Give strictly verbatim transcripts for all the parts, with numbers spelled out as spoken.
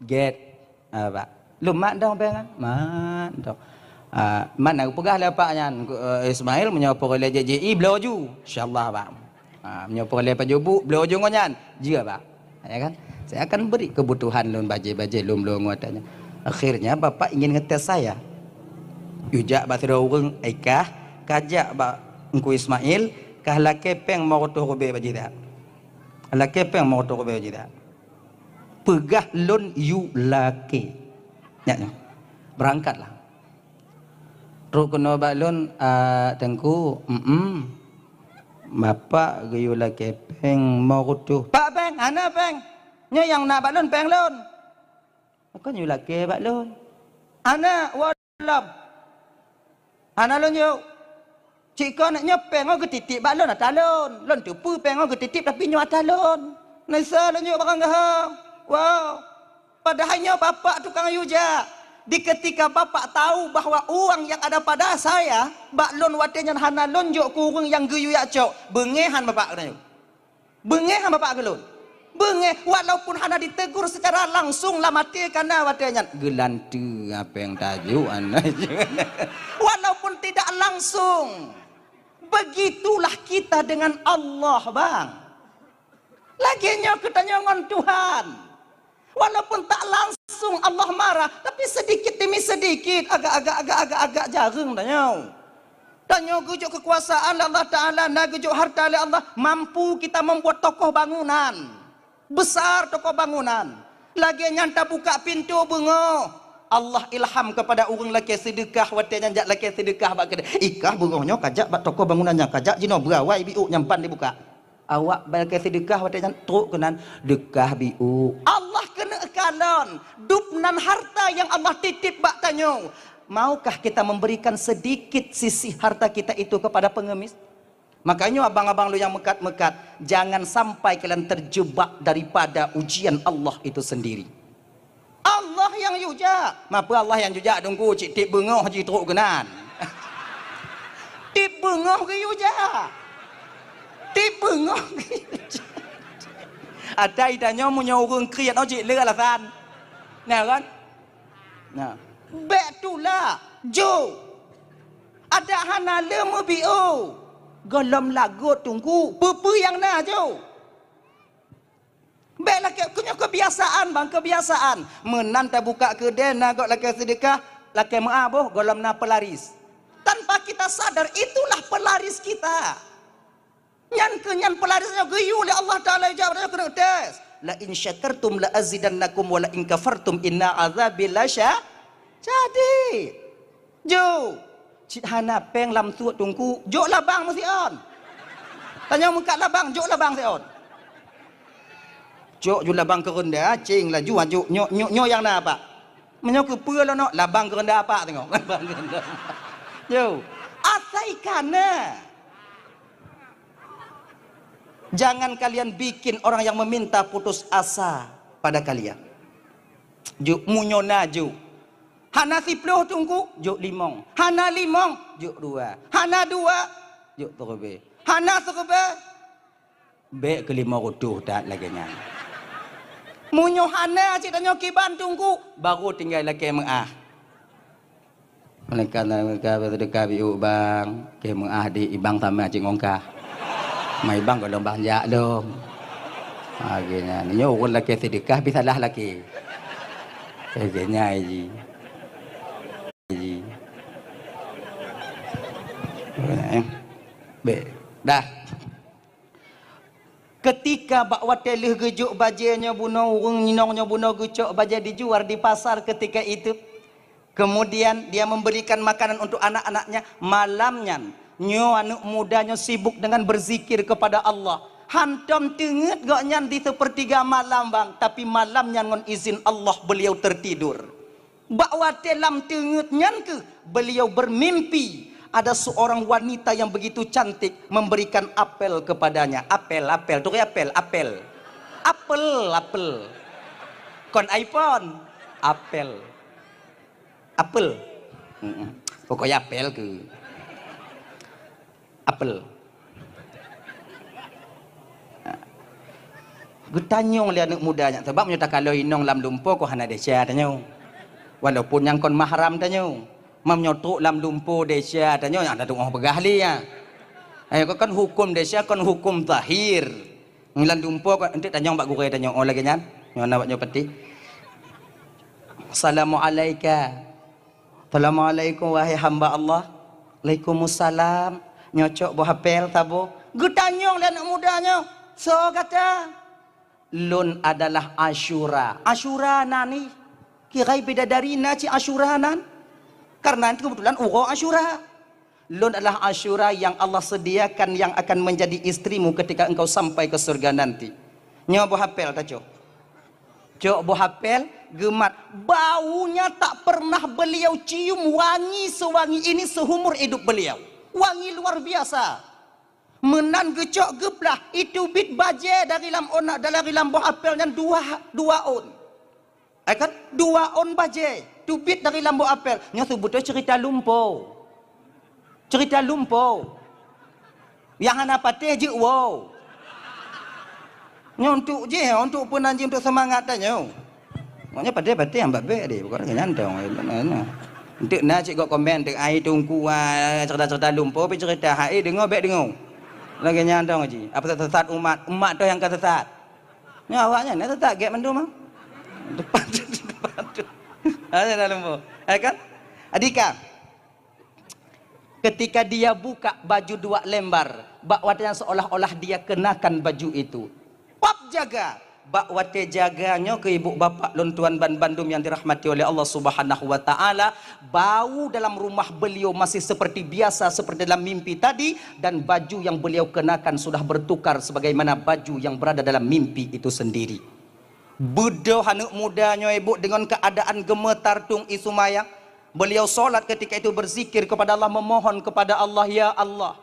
Gét. Ah, Pak. Lôn mat dong péng, ah? Mat dong. Ah, mat na geupeugah lé Pak nyan, eh, Ismail, meunyoe peureulée jép J I, bloe ju. Insyaallah, Pak. Ah, meunyoe peureulée pajoh buet, bloe ju ngon nyan. Jeuet, Pak. Ya kan? Saya akan beri kebutuhan lôn bajée-bajée lôn bloe ngon ata nyan. Akhirnya Bapak ingin ngetes saya. Yue jak bak sidroe ureuëng, "Ai kah, kajak bak Teungku Ismail, kah lakée péng limong reutôh rubée bak jih dak? Lakée péng limong reutôh rubée bak jih dak?" Peugah lôn yue lakée. Nyak nyoe. Beurangkatlah. Trok keunoe bak lôn, "Ah, Teungku, mm, Bapak geuyue lakée péng limong reutôh." "Pak péng, hana péng. Nyoe nyang na bak lôn péng lôn." "Kon yue lakée bak lôn." "Hana, woe lom." "Hana lôn yue. Cit kon nyoe péng nyoe geutitip bak lôn ata lôn. Lôn teupeue péng nyoe geutitip tapi nyoe ata lôn. Nisa lôn yue barang geuh." Wow. Padahai nyoe bapak tukang yue jak. Di ketika bapak tahu bahwa uang yang ada pada saya, bak lôn watée nyan hana lôn jok keu ureuëng nyang geuyue jak cok, beungéh han bapak keuneuk. Beungéh han bapak keu lôn. Beungéh, walaupun hana ditegur secara langsung lam até kana watée nyan. Geulanteue apéng tajok aneuk. Walaupun tidak langsung. Begitulah kita dengan Allah, Bang. Lagée nyoe geutanyoe ngon Tuhan. Walaupun tak langsung Allah marah, tapi sedikit demi sedikit, agak-agak, agak-agak, agak jareueng tanyoe. Tanyoe geujok kekuasaan lé Allah Taala, na geujok harta lé Allah, mampu kita membuat tokoh bangunan. Besar tokoh bangunan. Lagée nyan tabuka pintoe beungoh. Allah ilham kepada ureuëng lakée seudeukah, watée nyan jak lakée seudeukah bak keudée. "Ikah beungoh nyoe kajak bak tokoh bangunan nyan, kajak jinoe beuawai biuk nyan ban dibuka." Awak bak lakée seudeukah watée nyan trok keunan, deukah biuk. Allah keuneuk kalon, dub nan harta nyang Allah titip bak tanyoe. Maukah kita memberikan sedikit sisi harta kita itu kepada pengemis? Makanya abang-abang lôn nyang meukat-meukat, jangan sampai kalian terjebak daripada ujian Allah itu sendiri. Allah nyang yue jak. Mapeue Allah nyang yue jak, Teungku, cit tieb beungoh jitrok keunan. Tieb beungoh geuyue jak. Tieb beungoh geuyue jak. Atai tanyoe meunyoe ureuëng kriet nyoe cit le alasan. Nah kan? Nah. Bék tulak, jok. Adak hana le meubiôh. Gohlom lagot, Teungku, peue-peue nyang na, jok. Bék lakée, keu nyoe kebiasaan, bang, kebiasaan. Meunan tabuka keudée na gob lakée seudeukah, lakée meuah boh, gohlom na pelaris. Tanpa kita sadar, itulah pelaris kita. Nyan keuh nyan pelaris nyoe geuyue lé Allah Taala, ijak nyoe keuneuk tes. "La in syakartum la azidannakum wa la in kafartum inna azabi lasya-" Jadi, jok. Cit hana péng lam suet, Teungku, jok labang meusiôn. Tanyoe meukat labang, jok labang siôn. Jok ju labang keureunda, céng laju, jok nyoe, nyoe, nyoe nyang na, Pak. Meunyoe keupeue lôn nyoe, labang keureunda Pak teungoh. Labang keureunda. Yo. Asai kana. Jangan kalian bikin orang yang meminta putus asa pada kalian. Jok meunyoe na jok. Hana siplôh, Teungku, jok limong. Hana limong, jok dua. Hana dua, jok siribèe. Hana siribèe, bék keu limong reutôh that lagée nyan. Meunyoe hana cit tanyoe kiban, Teungku, barô tinggai lakée meuah. Malaikat, malaikat, seudeukah biôk bang, keu meuah di ibang sama cit ngon kah. Ma ibang gohlom bang jak lom. Lagée nyan. Nyoe ureuëng lakée seudeukah pih salah lakée. Lagée nyan ji. Ji. Bék. Dah. Ketika bak watée lheueh geujok bajée nyoe bunoe, ureuëng inong nyoe bunoe geucok bajée dijual di pasar ketika itu. Kemudian dia memberikan makanan untuk anak-anaknya. Malam nyan, nyoe aneuëk muda nyoe sibuk dengan berzikir kepada Allah. Hantom teungeut gobnyan di seupeurtiga malam, bang, tapi malam nyan ngon izin Allah beliau tertidur. Bak watée lam teungeut nyan keuh beliau bermimpi ada seorang wanita yang begitu cantik memberikan apel kepadanya. Apel, apel, turi apel, apel. Apel, apel. Kon iPhone, apel. Apel. Mm-mm. Pokoknya apel keuh. Apel. Geutanyong lé aneuk muda nyan, sabab meunyoe takalon inong lam lumpo kon hana desya tanyoe. Walaupun nyang kon mahram tanyoe. Meunyoe trok lam lumpo desya tanyoe, nyang tateungoh peugah lé nyan. Eh, kon, kon huköm desya, kon huköm zahir. Lam lumpo kon, enteuk tanyong bak gurée tanyoe, oh lagée nyan. Nyoe na bak nyoe peuti. Assalamualaika. Assalamualaikum, wahai hamba Allah. Alaikumussalam. Nyoe cok boh apel saboh. Geutanyong lé aneuk muda nyoe, "Soe gata?" "Lôn adalah Asyura." Asyura na nih? Kira bidadari na cit Asyura nan? Karena itu kebetulan uroe Asyura. "Lôn adalah Asyura yang Allah sediakan yang akan menjadi istrimu ketika engkau sampai ke surga nanti." Nyoe boh apel tacok. Cok boh apel, geumat. Baunya tak pernah beliau cium wangi sewangi ini seumur hidup beliau. Wangi luar biasa. Meunan geucok geuplah, iteubiet bajée dari lam ona-, dari lam boh apel nyan dua, dua ôn. Eh kan? Dua ôn bajée teubiet dari lam boh apel. Nyoe seubeutôi ceurita lumpo. Ceurita lumpo. Nyang hana patéh jeuet woe. Nyoe untuk jih, untuk peunan jih, untuk seumangat tanyoe. Maknanya patéh-patéh nyang bak bék deh, bukan nyang tong. Untuk na cit gok komen, untuk ai teungku, ah, cerita-cerita lumpo, pi cerita hai deungoe bék deungoe. Lagée nyan tong jih. Apa sesat umat, umat tu nyang ka sesat. Nyoe awaknyan na sesat gét mandum ah. Depan tu, depan tu. Ada dalam lumpo. Ya kan? Adika. Ketika dia buka baju dua lembar, bak watée nyan seolah-olah dia kenakan baju itu. Pap jaga, bak watée jaga nyoe keu ibu bapak lôn tuan ban bandum yang dirahmati oleh Allah Subhanahu wa Ta'ala, bau dalam rumah beliau masih seperti biasa, seperti dalam mimpi tadi, dan baju yang beliau kenakan sudah bertukar sebagaimana baju yang berada dalam mimpi itu sendiri. Beudôh aneuk muda nyoe ibu dengan keadaan gemetar tung i seumayang. Beliau solat ketika itu berzikir kepada Allah, memohon kepada Allah, "Ya Allah,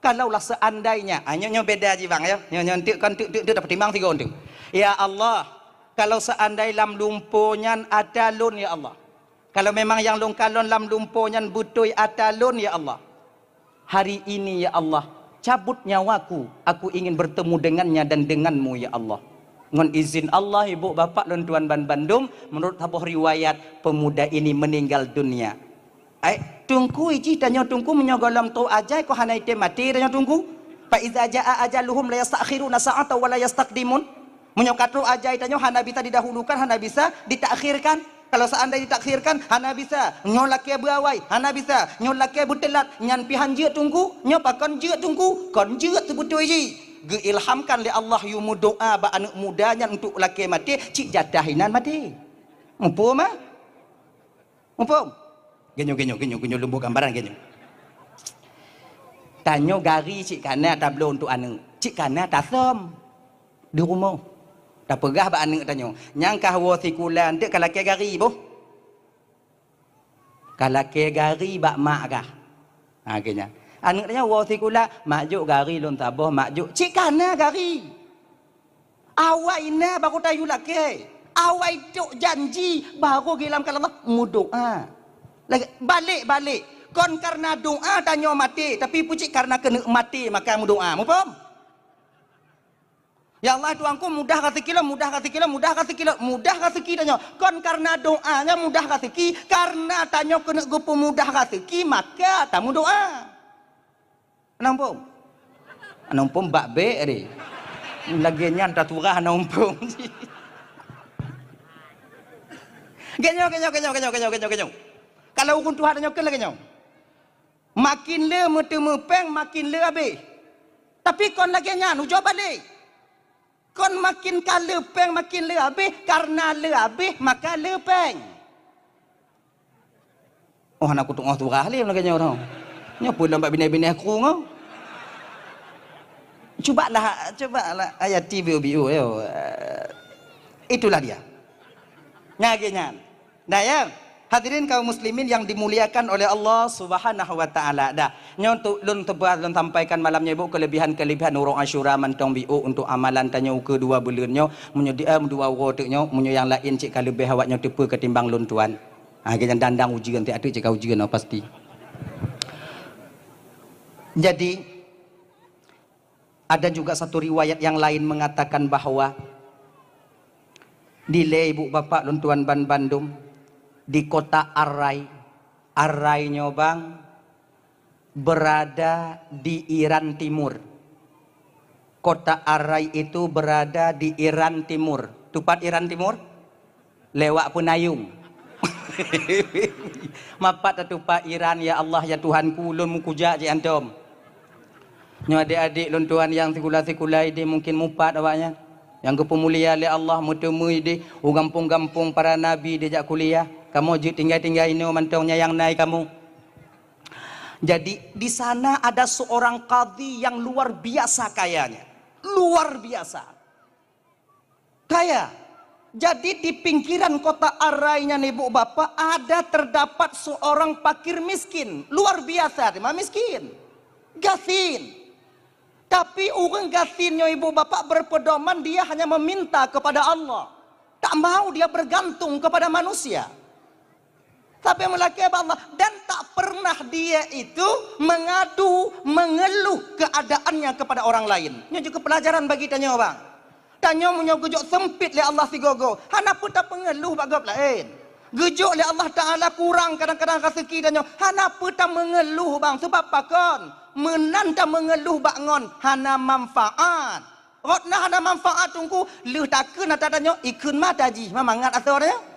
kalaulah seandainya," ah, nyoe, nyoe beda jih bang ya. Nyoe, nyoe enteuk kan enteuk, enteuk, enteuk tapeutimang sigoe enteuk. "Ya Allah, kalau seandai lam lumpo nyan atra lôn ya Allah. Kalau memang nyang lôn kalon lam lumpo nyan beutôi atra lôn ya Allah. Hari ini ya Allah, cabut nyawaku, aku ingin bertemu dengannya dan denganmu ya Allah." Ngon izin Allah, ibu bapak lôn tuan ban bandum, menurut saboh riwayat, pemuda ini meninggal dunia. Ai, teungku iji tanyoe teungku meunyoe gohlom trok ajai kok hana item maté tanyoe teungku. Fa iza jaa ajaluhum la yastakhiruna sa'atan wa la yastaqdimun. Meunyoe ka trok ajai tanyoe hana bisa didahulukan, hana bisa ditakhirkan. Kalau seandai ditakhirkan, hana bisa. Nyoe lakée beuawai, hana bisa. Nyoe lakée beuteulat, nyan pih han jeuet teungku. Nyoe pakon jeuet teungku, kon jeuet seubeutôi jih. Geuilhamkan lé Allah yue meudoa bak aneuk muda nyan untuk lakée maté, cit jatah inan maté. Muphom ah? Muphom? Geunyoe, geunyoe, geunyoe, geunyoe lôn boh gambaran geunyoe. Tanyoe gari cit kana tabloe untuk aneuk, cit kana tasöm di rumoh. Tapeugah bak aneuk tanyoe, "Nyang kah woe sikula enteuk ka lakée gari boh. Ka lakée gari bak mak kah." Ha, geunyan. Aneuk tanyoe woe sikula, "Mak jok gari lôn saboh, mak jok." Cit kana gari. Awai na baru tayue lakée. Awai trok janji baru gilam keu Allah meudoa. Lagée, balek-balek. Kon karena doa tanyoe maté, tapi pucit karena keuneuk maté maka meudoa. Muphom? Ya Allah, Tuhanku, mudah rezeki lôn, mudah rezeki lôn, mudah rezeki lôn, mudah rezeki tanyoe. Kon karena doa nyan mudah rezeki, karena tanyoe keuneuk geupeumudah rezeki maka tameudoa. Hana muphom? Hana muphom bak bék deh. Lagée nyan taturah hana muphom. Geunyoe, geunyoe, geunyoe. Kalau ureuëng tuha tanyoe kheun lagée nyoe. Makin le meuteumé péng, makin le habéh. Tapi kon lagée nyan, ujoe balek. Kon makin ka le péng, makin le habéh, karena le habéh maka le péng. Oh, hana kuteungoh surah lé lagée nyoe tau. Nyoe peue lom bak binéh-binéh kru nyoe. Cubalah, cubalah ayat T V O B O, yo. Eh, itulah dia. Lagée nyan. Dah ya. Hadirin kaum muslimin yang dimuliakan oleh Allah Subhanahu wa Taala. Dah. Nyoe untuk lôn teuba-, lôn sampaikan malam nyoe, Ibu, kelebihan-kelebihan uroe Asyura mantong biôh untuk amalan tanyoe keudua buleuen nyoe. Meunyoe di, eh, dua uroe teuk nyoe, meunyoe nyang laén cit ka leubeh awak nyoe teupeue ketimbang lôn tuan. Ha, geuh nyan dandang ujeuen, tieb-tieb cit ka ujeuen, oh, pasti. Jadi, ada juga satu riwayat yang lain mengatakan bahwa Dilée ibu bapak lôn tuan ban bandum, di kota Arai. Arai nyoe bang berada di Iran Timur. Kota Arai itu berada di Iran Timur. Tupat Iran Timur? Lewat Peunayong. Mapat tatupat Iran, ya Allah, ya Tuhanku, ulôn mukujak cit antom. Nyoe adék-adék lôn tuan nyang sikula-sikula idéh mungken mupat awaknyan. Nyang geupeumulia lé Allah, meuteumé idéh u gampông-gampông para nabi dijak kuliah. Kamoe jeuet tinggai-tinggai inoe mantong nyang na i kamoe. Jadi, di sana ada seorang kadhi yang luar biasa kayanya. Luar biasa. Kaya. Jadi, di pinggiran kota Arai nyan, ibu bapak, ada terdapat seorang fakir miskin. Luar biasa, dia mah miskin. Gasien. Tapi ureuëng gasien nyoe, ibu bapak, berpedoman dia hanya meminta kepada Allah. Tak mau dia bergantung kepada manusia. Tapi meulakée bak Allah, dan tak pernah dia itu mengadu, mengeluh keadaannya kepada orang lain. Nyoe juga pelajaran bagi tanyoe, bang. Tanyoe meunyoe geujok sempit lé Allah sigoe-goe, hana peue tapeungeuluh bak gob laén. Geujok lé Allah Taala kurang kadang-kadang raseuki tanyoe, hana peue tameungeuluh, bang. Sebab pakon? Meunan tameungeuluh bak ngon hana manfaat. Rot na hana manfaat, Teungku, lheueh takheun ata tanyoe, ikheun mata jih, ma mangat asoe tanyoe.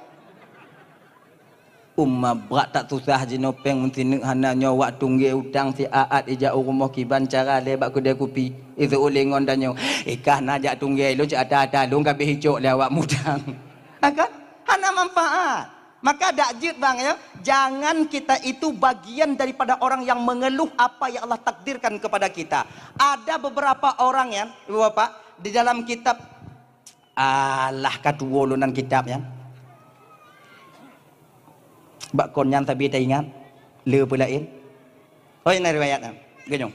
Uma brat that susah jinoe péng meusineuk hana nyoe wak tunggée utang si aat ijak u rumoh kiban cara lé bak keudée kupi. Iseuôt lé ngon tanyoe, ikah na jak tunggée lôn cit ata-ata lôn ka abéh icok lé awak mutang. Ha kan? Hana manfaat. Maka dak jeuet bang ya, jangan kita itu bagian daripada orang yang mengeluh apa yang Allah takdirkan kepada kita. Ada beberapa orang ya, Ibu Bapak, di dalam kitab, alah ka tuwo lôn nan kitab nyan. Bak kon nyan sabe taingat, le peulaén. Oh, ini riwayat nyan. Geunyong.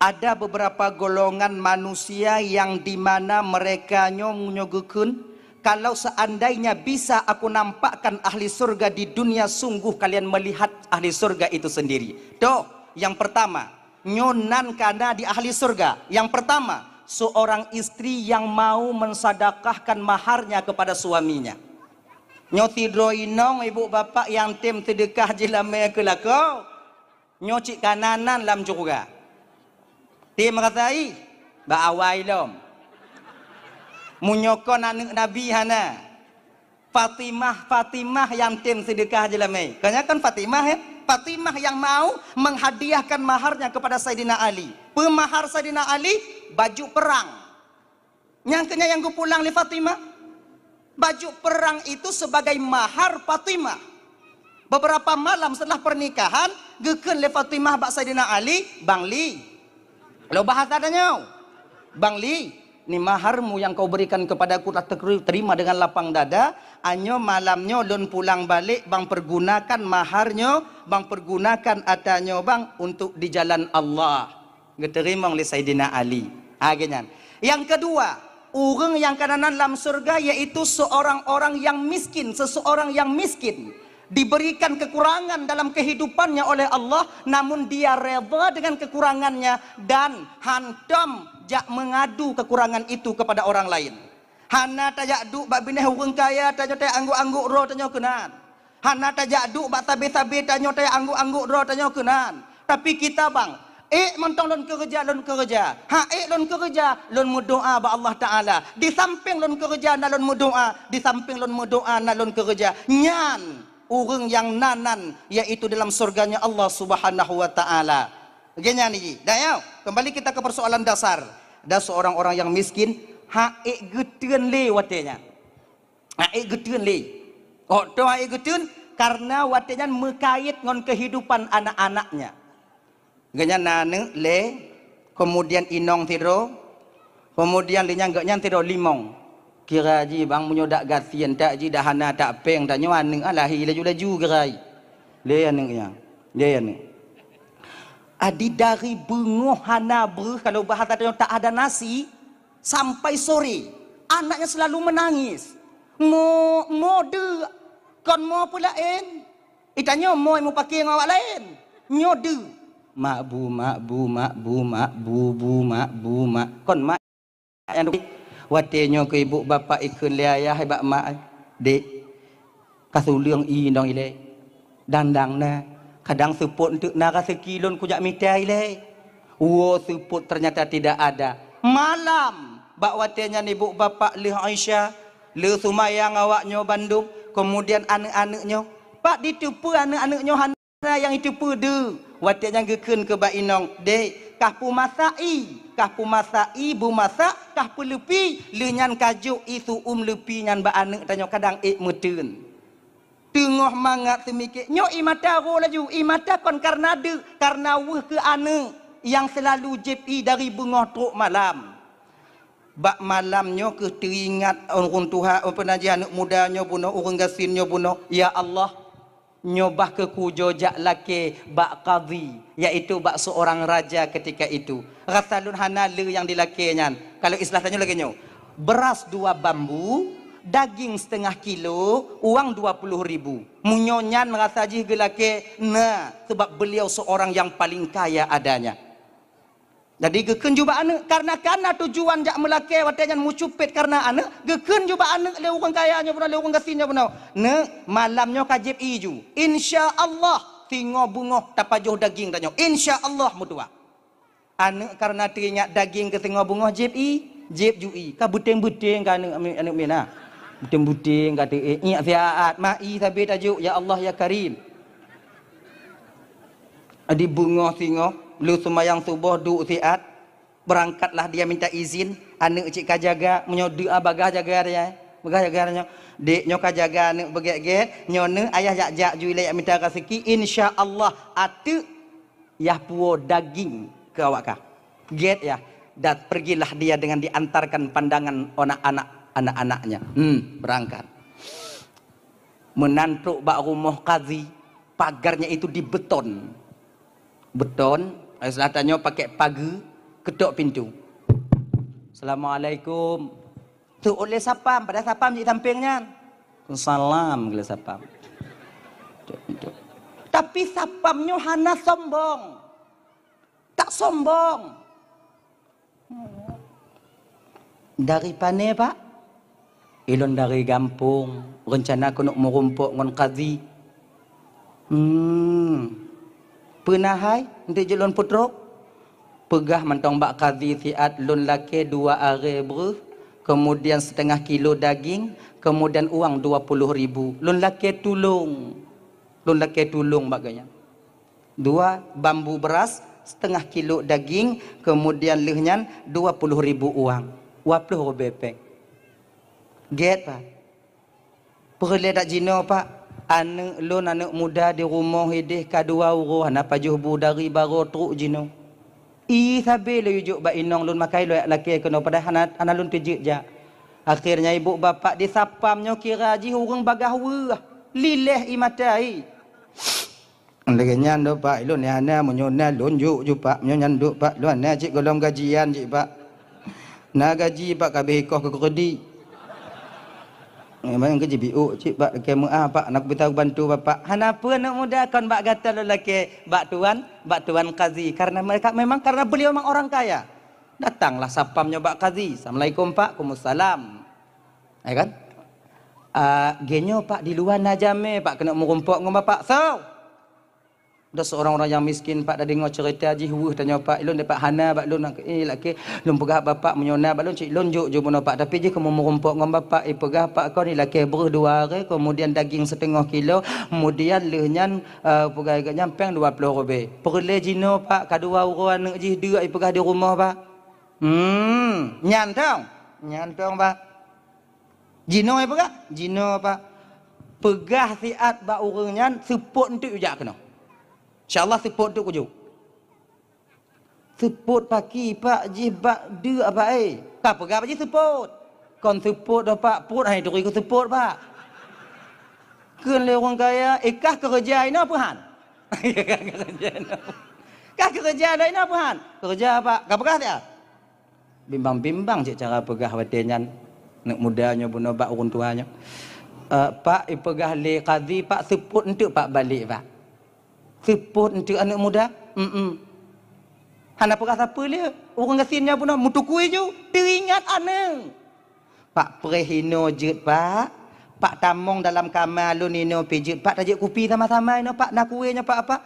Ada beberapa golongan manusia yang di mana mereka nyoe, nyoe geukheun, "Kalau seandainya bisa aku nampakkan ahli surga di dunia, sungguh kalian melihat ahli surga itu sendiri." Toh, yang pertama, nyoe nan kana di ahli surga. Yang pertama, seorang istri yang mau mensedekahkan maharnya kepada suaminya. Nyoe sidroe inong ibu bapak nyang tem seudeukah jih lamé keu lakoe. Nyoe cit kana nan lam syeuruga. Tem rasai, bak awai lom. Meunyoe kon aneuk Nabi hana. Fatimah, Fatimah nyang tem seudeukah jih lamé. Kon nyan kan Fatimah, ya? Fatimah yang mau menghadiahkan maharnya kepada Saidina Ali. Peue mahar Saidina Ali? Baju perang. Nyang keu nyan nyang geupulang lé Fatimah. Baju perang itu sebagai mahar Fatimah. Beberapa malam setelah pernikahan, geukheun lé Fatimah bak Saidina Ali, "Bang Li, lôn bahasa tanyoe. Bang Li, ni maharmu yang kau berikan kepadaku telah terima dengan lapang dada. Anyoe malam nyoe lôn pulang balek, bang pergunakan mahar nyoe, bang pergunakan ata nyoe bang untuk di jalan Allah." Geuteurimong lé Saidina Ali. Ha, geuh nyan. Yang kedua, ureuëng nyang kana nan lam syeuruga yaitu seorang orang yang miskin, seseorang yang miskin. Diberikan kekurangan dalam kehidupannya oleh Allah, namun dia redha dengan kekurangannya dan hantom jak mengadu kekurangan itu kepada orang lain. Hana tajak duek bak binéh ureuëng kaya tanyoe teuanggok-anggok droe tanyoe keunan. Hana tajak duek bak sabe-sabe tanyoe teuanggok-anggok droe tanyoe keunan. Tapi kita bang, ék mantong lôn keureuja, lôn keureuja. Ha ék lôn keureuja, lôn meudoá bak Allah Taala. Di sampéng lôn keureuja na lôn meudoá, di sampéng lôn meudoá na lôn keureuja. Nyan ureuëng nyang na nan, yaitu dalam surganya Allah Subhanahu wa Taala. Geuh nyan jih. Dah ya, kembali kita ke persoalan dasar. Ada seorang orang yang miskin, ha ék geuteun lé watée nyan. Ha ék geuteun lé. Kok toh ha ék geuteun? Karena watée nyan meukait ngon kehidupan anak-anaknya. Geuh nyan na aneuk lé, kemudian inong sidroe, kemudian lé nyan geuh nyan sidroe limong. Kira jih bang meunyoe dak gasien tak jih dah hana tak péng tanyoe aneuk ah lahé laju-laju kira jih. Lé aneuk nyan, lé aneuk. Adi dari beungoh hana breuh, kalau bahasa tanyoe tak ada nasi, sampai sore. Anaknya selalu menangis. Mo, mo deuk, kon mo peulaén. Itanyoe mo mupake ngon awak laén. Nyoe deuk. Mak bu, mak bu, mak bu, mak bu, bu, mak bu, mak. Kon mak nyang duk. Watée nyoe keu ibu bapak ikheun lé ayah bak mak, "Dek, ka suleueng ié nong ilée. Dang-dang na, kadang seupôt eunteuk na raseuki lôn kujak mita ilée." Woe seupôt, ternyata tidak ada. Malam, bak watée nyan ibu bapak lheueh Isya, lheueh seumayang awak nyoe bandum, keumudian aneuëk-aneuëk nyoe, pat jiteupeue aneuëk-aneuëk nyoe hana nyang jiteupeue deuek. Watée nyan geukheun keu bak inong, "Dek, kah peumasak ié, kah peumasak ié, beumasak, kah peuleupi." Lheueh nyan ka jok ié seu-uem leupi nyan bak aneuëk tanyoe, kadang ék meuteuen. Teungoh mangat seumiké, nyoe ié mata ro laju, ié mata kon kareuna deuek, kareuna weueh keu aneuëk nyang seulalu jieb ié dari beungoh trok malam. Bak malam nyoe kheueh teuingat ureuëng tuha, peue nan jih, aneuëk muda nyoe bunoe, ureuëng gasien nyoe bunoe, "Ya Allah, nyoe bah keuh kujok jak lakée bak kadhi, yaitu bak seurang raja ketika itu. Rasa lôn hana le nyang jilakée nyan." Kalau istilah tanyoe lagée nyoe, beras dua bambu, daging setengah kilo, uang dua puluh ribu. Meunyoe nyan rasa jih geulakée, na, sebab beliau seorang yang paling kaya adanya. Jadi geukheun ju bak aneuëk, kareuna ka na tujuan jak meulakée watée nyan meucupet kareuna aneuëk, geukheun ju bak aneuëk lé ureuëng kaya nyoe bunoe, lé ureuëng gasien nyoe bunoe, "Neuk, malam nyoe ka jieb ié ju. Insya Allah, singoh beungoh tapajoh daging tanyoe. Insya Allah meutuwah." Aneuëk kareuna teuingat daging keu singoh beungoh jieb ié, jieb ju ié. Ka beuteng-beuteng ka aneuëk, aneuëk mina. Beuteng-beuteng ka teuingat siat, mak ié sabe tajok, "Ya Allah, ya Karim." Di beungoh singoh, lheueh seumayang suboh duek siat, beurangkatlah dia minta izin, aneuëk cit ka jaga, meunyoe deuek, ah, bagah jaga dia, bagah jaga dia nyoe. Dek nyoe ka jaga aneuëk beugét-gét, nyoe neuëk ayah jak-jak ju ilée jak mita raseuki, insya Allah ateuëk yah puwoe daging keu awak kah. Gét yah, dan pergilah dia dengan diantarkan pandangan anak-anak, anak-anaknya. Hmm, beurangkat. Meunan trok bak rumoh kadhi, pagarnya itu dibeton. Beton, istilah tanyoe pakai pageue, ketok pintu. "Assalamualaikum." Teuôt lé sapam, padahai sapam di sampéng nyan. "Salam," geulé sapam. Ketok pintu. Tapi sapam nyoe hana sombong. Tak sombong. "Dari pane, Pak?" "Ilôn dari gampông, reuncana keuneuk meurumpok ngon kadhi." "Hmm. Peue na hai, eunteuk jeuet lôn peutrok?" "Peugah mantong bak kadhi siat lôn lakée dua arée breueh, keumudian seutengah kilo daging, keumudian uang dua puluh ribu. Lôn lakée tulông. Lôn lakée tulông bak geuhnyan." Dua bambu beras, setengah kilo daging, kemudian lheueh nyan dua puluh ribu uang. Dua ploh ribèe péng. Gét, Pak. Peureulèe that jinoe, Pak. Aneuk lôn, aneuk muda di rumoh idéh ka dua uroe hana pajoh bu dari barô trok jinoe. Ie sabe lôn jok bak inong lôn, makai lôn jak lakèe keunoe, padahai hana, hana lôn teujeuet jak. Akhirnya ibu bapak di sapam nyoe kira jih ureueng bagaih weueh, lileh ie mata ie. Lagèe nyan do, Pak, ilôn hana, meunyoe na lôn jok ju, Pak. Meunyoe nyan duek, Pak, lôn hana cit gohlom gajian cit, Pak. Na gaji, Pak, ka abéh ikoh keu kredi. Memang gaji biuk cit, Pak, lakèe meu'ah, Pak, na kupeue bantu Bapak. Hana peue, aneuk muda, kon bak gata lôn lakèe, bak tuan, bak tuan kazi. Karena mereka memang, karena beliau memang orang kaya. Datanglah sapam nyoe bak kazi. "Assalamualaikum, Pak." "Waalaikumsalam." Ya kan? "Ah, geuh nyoe, Pak, di luwa na jamèe, Pak, keuneuk meurumpok ngon Bapak." "Soe?" "Ada seorang orang yang miskin, Pak, dah deungoe cerita jih weueh tanyoe, Pak. Ilôn, Pak, hana bak lôn, eh, lakèe lôn peugah Bapak meunyoe na bak lôn cit lôn jok ju bunoe, Pak. Tapi jih keuneuk meurumpok ngon Bapak, ipeugah Pak kon ilakèe breueh dua arèe, kemudian daging siteungoh kilo, kemudian lheueh nyan, eh, peugah geuh nyan péng dua ploh ribèe. Peureulèe jinoe, Pak, ka dua uroe aneuk jih duek ipeugah di rumoh, Pak." "Hmm, nyan tong." "Nyan tong, Pak." "Jinoe ipeugah?" "Jinoe, Pak." "Peugah siat bak ureueng nyan seupôt eunteuk ijak keunoe. Insya Allah seupôt eunteuk kujok." "Seupôt pakri, Pak, jih bak duek, Pak, eh?" "Ka peugah bak jih seupôt." "Kon seupôt doh, Pak, pruet hana turi keu seupôt, Pak." Kheun lé ureueng kaya, "Eh, kah keureuja inoe peue han?" "Kah keureuja inoe peue han?" "Keureuja, Pak." "Ka peugah siat?" Bimbang-bimbang cit cara peugah watèe nyan. Aneuk muda nyoe bunoe bak ureueng tuha nyoe. "Eh, Pak, ipeugah lé kazi, Pak, seupôt eunteuk, Pak, balek, Pak." "Seupôt eunteuk, aneuk muda?" "Mm-mm." Hana peugah sapeue lé, ureueng gasien nyan bunoe meutukui ju, teuingat aneuk. Pak preh inoe jeuet, Pak. Pak tamong dalam kama lôn inoe pih jeuet, Pak. Tajeuet kupi sama-sama inoe, Pak. Na kue nyoe, Pak, Pak.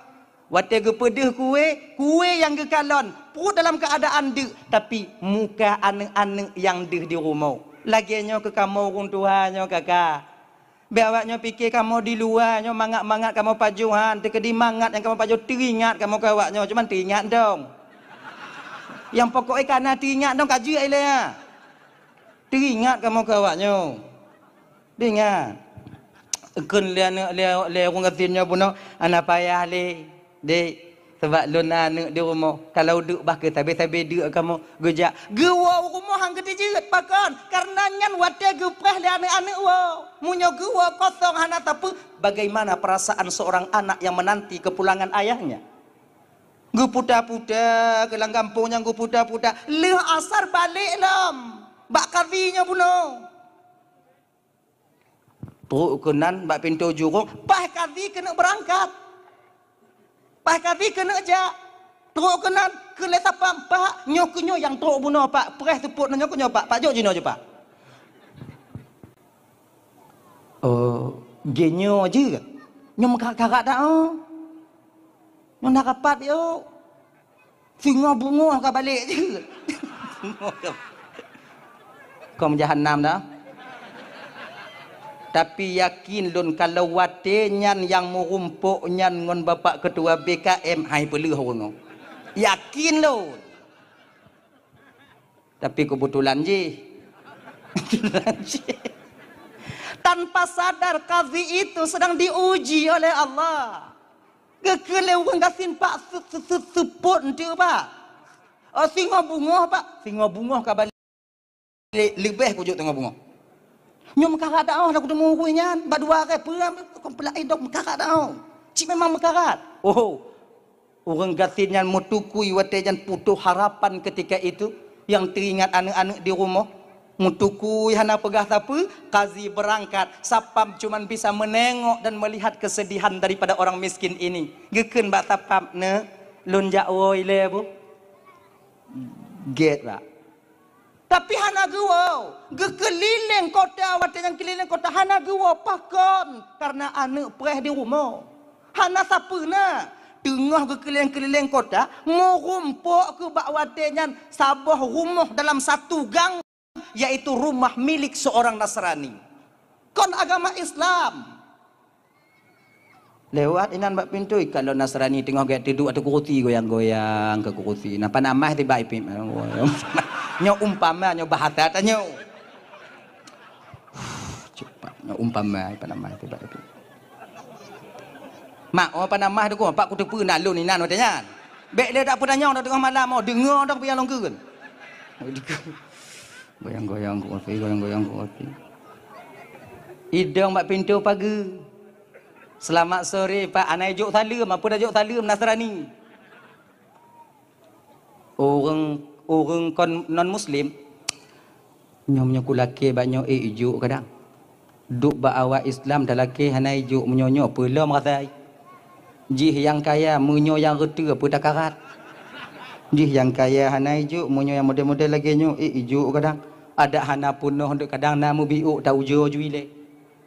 Watée geupeudeuh kue, kue nyang geukalon, pruet dalam keuadaan deuk, tapi muka aneuëk-aneuëk nyang deuh di rumoh. Lagée nyoe keu kamoe ureuëng tuha nyoe, Kaka. Bék awak nyoe pike kamoe di luwa nyoe mangat-mangat kamoe pajoh han, teukeudi mangat nyang kamoe pajoh teuingat kamoe keu awak nyoe, cuman teuingat dong. Nyang pokok ka na teuingat dong ka jeuet ilée nyan. Teuingat kamoe keu awak nyoe. Teuingat. Kheun lé aneuëk lé, lé ureuëng gasien nyoe bunoe, hana payah lé. Dek, sabab lôn na aneuëk di rumoh, kalau deuk bah keu sabe-sabe deuk kamoe geujak. Geuwoe u rumoh han geuteujeuet, pakon? Kareuna nyan watée geupreh lé aneuëk-aneuëk woe. Meunyoe geuwoe kosong hana sapeue, bagaimana perasaan seorang anak yang menanti kepulangan ayahnya? Geuputa-puta keu lam gampông nyan, geuputa-puta. Lheueh asar balek lom bak kadhi nyoe bunoe. Trok keunan bak pintoe jurông, paih kadhi keuneuk beurangkat. Paih kadhi keuneuk jak. Trok keunan keu lé sapam, "Pak, nyoe keuh nyoe nyang trok bunoe, Pak. Preh seupôt nyoe keuh nyoe, Pak. Pak jok jinoe ju, Pak." "Oh, geuh nyoe jeuet. Nyoe meukarat-karat dak, oh. Nyoe na rapat, yo." Singoh beungoh ka balek jeuet. Kom jahanam dah. Tapi yakin lôn kalau watée nyan nyang meurumpok nyan ngon Bapak Ketua B K M, hai peuleueh ureuëng nyoe. Yakin lôn. Tapi kebetulan jih. Kebetulan jih. Tanpa sadar kadhi itu sedang diuji oleh Allah. Geukheun lé ureuëng gasien, "Pak, se-, se-, se-, seupôt eunteuk, Pak." "Oh, singoh beungoh, Pak." Singoh beungoh ka balek, leubeh kujok singoh beungoh. "Nyoe meukarat dak, oh, dak kuteumé ureuëng nyan, bak dua hari peue, kon peulai dok meukarat dak, oh. Cit memang meukarat." Oh, ureuëng gasien nyan meutukui watée nyan putoh harapan ketika itu, nyang teuingat aneuëk-aneuëk di rumoh. Meutukui hana peugah sapeue, kadhi beurangkat, sapam cuman bisa meunengok dan melihat kesedihan daripada orang miskin ini. Geukheun bak sapam, "Neuk, lôn jak woe ilée boh." Gét bak. Tapi hana geuwoe. Geukeulileng kota, watée nyan keulileng kota hana geuwoe. Pakon? Kareuna aneuëk preh di rumoh. Hana sapeue na. Teungoh geukeulileng-keulileng kota, meurumpok keuh bak watée nyan saboh rumoh dalam satu gang, yaitu rumah milik seorang Nasrani. Kon agama Islam. Lewat inan bak pintoe, ka lôn Nasrani teungoh gét teuduek ateueh kurusi, goyang-goyang keu kurusi. Na panamah tibak ipip. Nyoe umpama, nyoe bahasa tanyoe. Cepat, nyoe umpama panamah tibak ipip. Mak, oh panamah tu, Pak, kuteupeue na lôn inan watée nyan. Bék lé dak peutanyong dak teungoh malam, oh, deungoe dak pian lôn keuen. Goyang-goyang kurusi, goyang-goyang kurusi. Idong bak pintoe pageue. "Selamat sore, Pak." Hana ijok saleuem, apa dah jok saleuem Nasrani. Ureuëng, ureuëng kon non muslim, "Nyoe meunyoe kulakée bak nyoe, eh, ijok kadang. Duek bak awak Islam talakée hana ijok meunyoe nyoe, peue lom rasai. Jih nyang kaya meunyoe nyang reuteuh peue takarat. Jih nyang kaya hana ijok meunyoe nyang model-model lagée nyoe, eh, ijok kadang. Adak hana peunoh dek kadang na meubiôk ta ujoe ju ilée."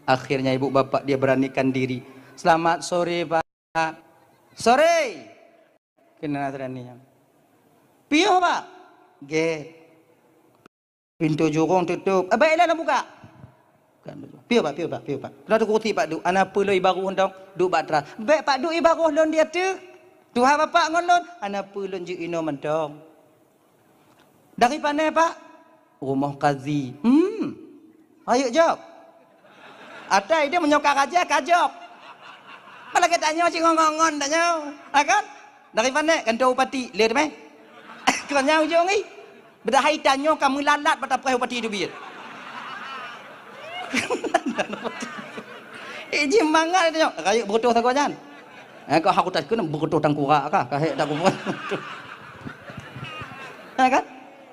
Akhirnya ibu bapak dia beranikan diri. "Selamat sore, Pak." "Sore." Keunan Nasrani nyan. "Piôh, Pak?" "Gét." Pintoe jurông tutôp. "Eh, baiklah, lôn buka." "Piôh, Pak, piôh, Pak, piôh, Pak." Laju kurusi Pak duek. "Hana peue lôn ibaroh dong, duek bak teras." "Bék, Pak, duek ibaroh lôn di ateueh. Tuha Bapak ngon lôn." "Hana peue, lôn jeuet inoe mantong." "Dari pane, Pak?" "Rumoh kadhi." "Hmm. Rayeuk jok." Atai dia meunyoe ka raja, ka jok. Malah geutanyoe cit ngon-ngon tanyoe, ha kan? Dari pane? Kantor bupati, le teumé. Kon nyang ujong ih. Padahai tanyoe ka meulalat bak tapreh bupati teubiet. Eh, jih mangat tanyoe. Rayeuk beureutôh sagoe nyan. Eh, kau haku tak kena beureutôh tangkurak kah? Ka hek tak kubuat. Ha kan?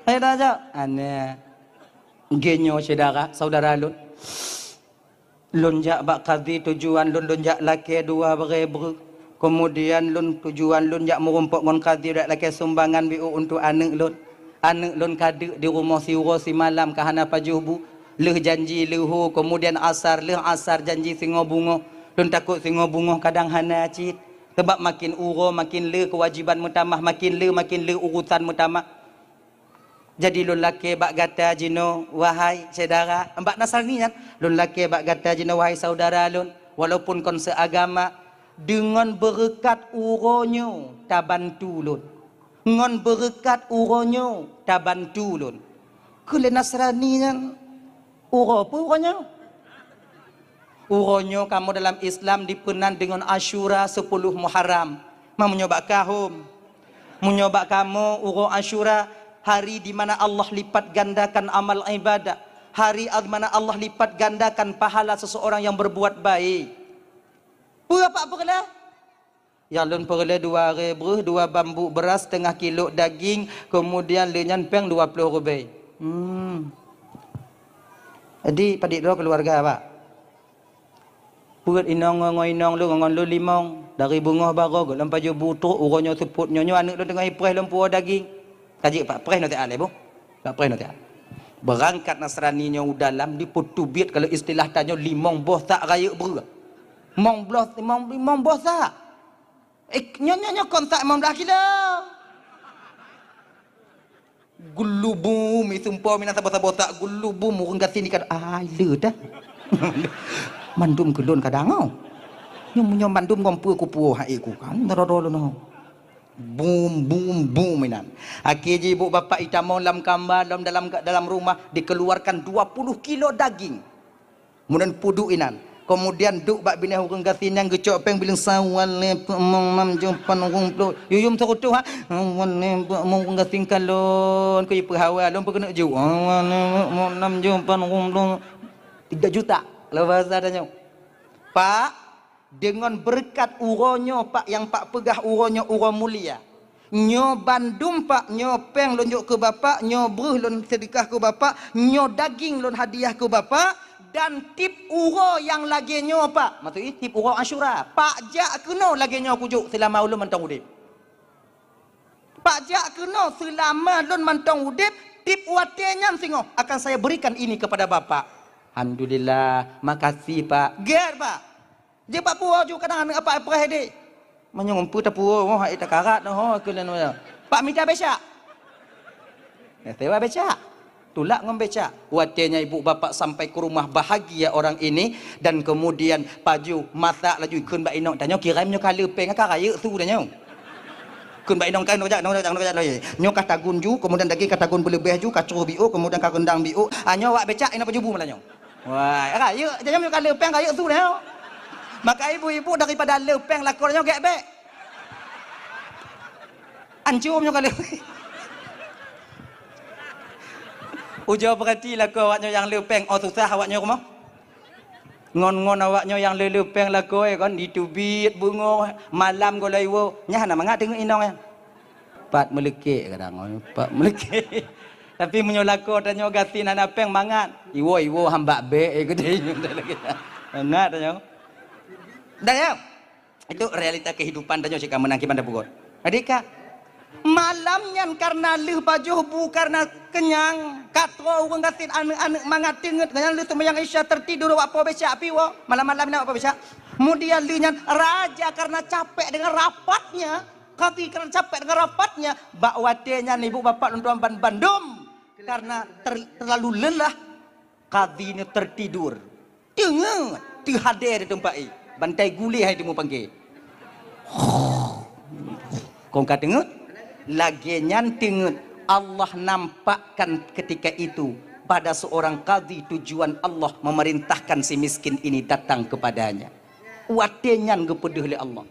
Hai dah jok. Aneh. Genyo syedara, saudara lôn. Lôn jak bak kadhi tujuan lôn, lôn jak lakée dua barée breueh. Keumudian lôn tujuan lôn jak meurumpok ngon kadhi, jak lakée sumbangan biôh untuk aneuëk lôn. Aneuëk lôn ka deuk di rumoh siuroe simalam ka hana pajoh bu. Lheueh janji leuhô, kemudian asar, lheueh asar janji singoh beungoh. Lôn takot singoh beungoh kadang hana cit. Sabab makin uroe, makin le keuwajiban meutamah, makin le, makin le urusan meutamah. Jadi lôn lakée bak gata jinoe, wahai syedara, bak Nasrani nyan, lôn lakée bak gata jinoe, wahai saudara lôn, walaupun kon seuagama, deungon beureukat uroe nyoe tabantu lôn. Ngon beureukat uroe nyoe tabantu lôn. Keu lé Nasrani nyan, uroe peue uroe nyoe? Uroe nyoe kamoe dalam Islam dipeunan deungon Asyura sepuluh Muharram. Ma meunyoe bak kahom, meunyoe bak kamoe uroe Asyura, hari di mana Allah lipat gandakan amal ibadah, hari di mana Allah lipat gandakan pahala seseorang yang berbuat baik. Peue Pak peureulée? Nyang lôn peureulée dua ré breuh, dua bambu beuras, teungoh kilo daging, keumudian lé nyan péng dua ploh rubée. Hmm. Jadi padit droe keuluwarga, Pak? Peuet inong ngon inong lôn ngon lôn limong, dari beungoh baroe gohlom pajoh bu trok, uroe nyoe seupôt nyoe, nyoe aneuëk lôn teungoh ipreh lôn puwoe daging. Ka jeuet Pak, preh nyoe teuh alée boh. Pak preh nyoe teuh. Beurangkat Nasrani nyoe u dalam dipeuteubiet, kalau istilah tanyoe limong boh sak rayeuk breuh. Limong boh, limong, limong boh sak. Eh, nyoe, nyoe, nyoe kon sak limong blah kilo. Geulubum, iseumpom inan saboh-saboh sak, geulubum ureuëng gasien ikat, ai le dah. Mandum keu lôn kadang oh. Nyoe, nyoe mandum ngon peue kupuwoe hai ku kan, doro-doro lôn oh. Bum, bum, bum inan. Akhé jih ibu bapak itamong lam kamba, lom dalam, dalam rumah, dikeluarkan dua puluh kilo daging. Kemudian peuduek inan. Kemudian duek bak binéh ureuëng gasien nyang geucok péng bileung sawan lé peuet mong nam jeupan rhueng ploh. Yuyum seurutoh ha. Sawan lé peuet mong ureuëng gasien kalon keu ipeuhawa lôn peukeuneuk ju. Sawan lé peuet mong nam jeupan rhueng ploh. Tiga juta. Kalau bahasa tanyoe. Pak, deungon beureukat uroe nyoe Pak, nyang Pak peugah uroe nyoe uroe mulia. Nyoe bandum Pak, nyoe péng lôn jok keu Bapak, nyoe breuh lôn seudeukah keu Bapak, nyoe daging lôn hadiah keu Bapak, dan tiep uroe nyang lagée nyoe Pak. Maksud jih tiep uroe Asyura, Pak jak keunoe lagée nyoe kujok seulama ulôn mantong udeb. Pak jak keunoe seulama lôn mantong udeb, tiep watée nyan singoh akan saya berikan ini kepada Bapak. Alhamdulillah, makasih Pak. Gét Pak. Jeuet bak puwoe ju kadang aneuëk apak preh deh. Meunyoe umpeu tapuwoe, oh, hai takarat, oh, keu lôn, oh. Pak mita becak. Ya, sewa becak. Tulak ngon becak. Watée nyan ibu bapak sampai ke rumah bahagia orang ini dan kemudian pajoh masak laju ikheun bak inong tanyoe kiram nyoe ka le péng ka rayeuk su tanyoe. Kheun bak inong ka nyoe jak, nyoe jak, nyoe jak, nyoe jak. Nyoe ka tagun ju, kemudian daging ka tagun beuleubeh ju, ka troh biôk, kemudian ka reundang biôk. Ah, nyoe awak becak inong pajoh bu malam nyoe. Wah, rayeuk, jangan nyoe ka le péng rayeuk su nyoe. Maka ibu-ibu daripada le péng lakoe nyoe gét bék. Ancum nyoe ka le. Ujoe peurati lakoe awak nyoe nyang le péng, oh susah awak nyoe rumoh. Ngon-ngon awak nyoe nyang le-le péng lakoe kon diteubiet beungoh malam gohlom iwoe, nyan hana mangat teungeut inong nyan. Pat meuleukék kadang, pat meuleukék. Tapi meunyoe lakoe tanyoe gasien hana péng mangat, iwoe-iwoe hambak bék, eh, geude nyoe lagée nyan. Mangat tanyoe. Dah ya? Itu realita kehidupan tanyoe cit ka meunang kiban tapeugot. Adik ka, malam nyan karena lheueh pajoh bu karena kenyang, ka troh ureuëng gasien aneuëk-aneuëk mangat teungeut, nyan lheueh seumayang Isya tertidur awak po becak pi woe, malam-malam nyan awak po becak. Kemudian lheueh nyan raja karena capek dengan rapatnya, kadhi karena capek dengan rapatnya, bak watée nyan ibu bapak lôn tuan ban bandum karena ter-, terlalu lelah, kadhi nyoe tertidur. Teungeut, teuhadé di teumpat, eh, bantai guléh hai teumeu pangke. Kong ka teungeut, lagée nyan teungeut, Allah nampakkan ketika itu pada seorang kadhi tujuan Allah memerintahkan si miskin ini datang kepadanya. Watée nyan geupeudeuh lé Allah.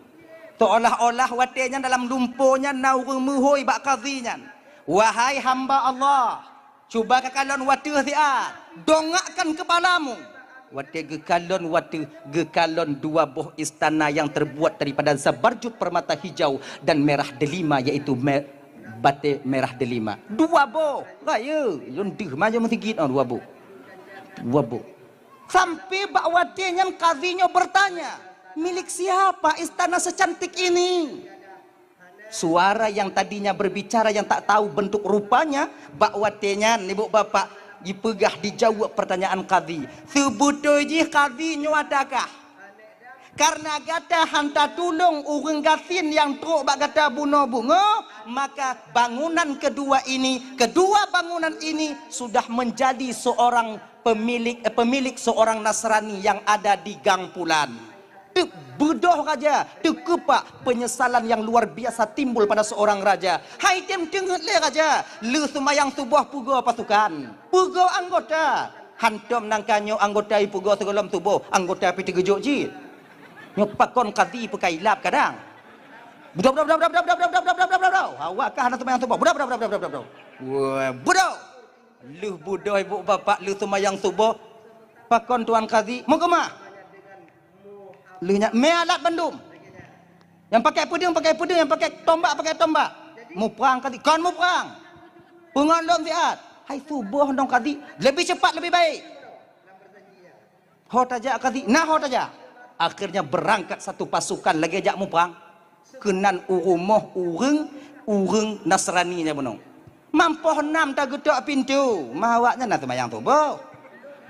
Seolah-olah watée nyan dalam lumpo nyan na ureuëng meuhôi bak kadhi nyan, "Wahai hamba Allah, cuba kakalon wateueh siat, dongakkan kepalamu." Watée geukalon wateueh, geukalon dua boh istana yang terbuat daripada zabarjud permata hijau dan merah delima, yaitu me-, batée merah delima. Dua boh, rayeuk, lôn deuh maju meusigit, oh, dua boh. Dua boh. Sampai bak watée nyan kadhi nyoe bertanya, "Milik siapa istana secantik ini?" Suara yang tadinya berbicara yang tak tahu bentuk rupanya, bak watée nyan, ibu bapak, Jipeugah dijaweueb peurtanyaan kadhi. Seubeutôi jih kadhi nyoe ata kah? Kareuna gata hana tatulông ureuëng gasien nyang trok bak gata bunoe beungoh, maka bangunan kedua ini, kedua bangunan ini sudah menjadi seorang pemilik, eh, pemilik seorang Nasrani yang ada di Gang Pulan. Teuk beudôh raja, teukeupak penyesalan yang luar biasa timbul pada seorang raja. Hai tem teungeut lé raja, le seumayang suboh peugo pasukan, peugo anggota. Hantom nangka nyoe anggota ipeugo sigohlom suboh, anggota pi teugeujok cit. Nyoe pakon kadhi peukailab kadang. Beudôh, beudôh, beudôh. Awak kah hana seumayang suboh. Beudôh, beudôh, beudôh, beudôh, beudôh. Wah, beudôh. Lheueh beudôh ibu bapak lheueh seumayang suboh. Pakon tuan kadhi? Meukeumah. Lheueh nyan mé alat bandum. Nyang pakai peudeueng, pakai peudeueng, nyang pakai tombak, pakai tombak. Muprang kadhi, kon muprang. Peungon lom siat. Hai suboh dong kadhi, lebih cepat lebih baik. Ho tajak kadhi, na ho tajak. Akhirnya berangkat satu pasukan lagée jak muprang. Keunan u rumoh ureuëng, ureuëng Nasrani nyan bunoe. Mampoh nam tageutok pintoe, ma awaknyan na seumayang suboh.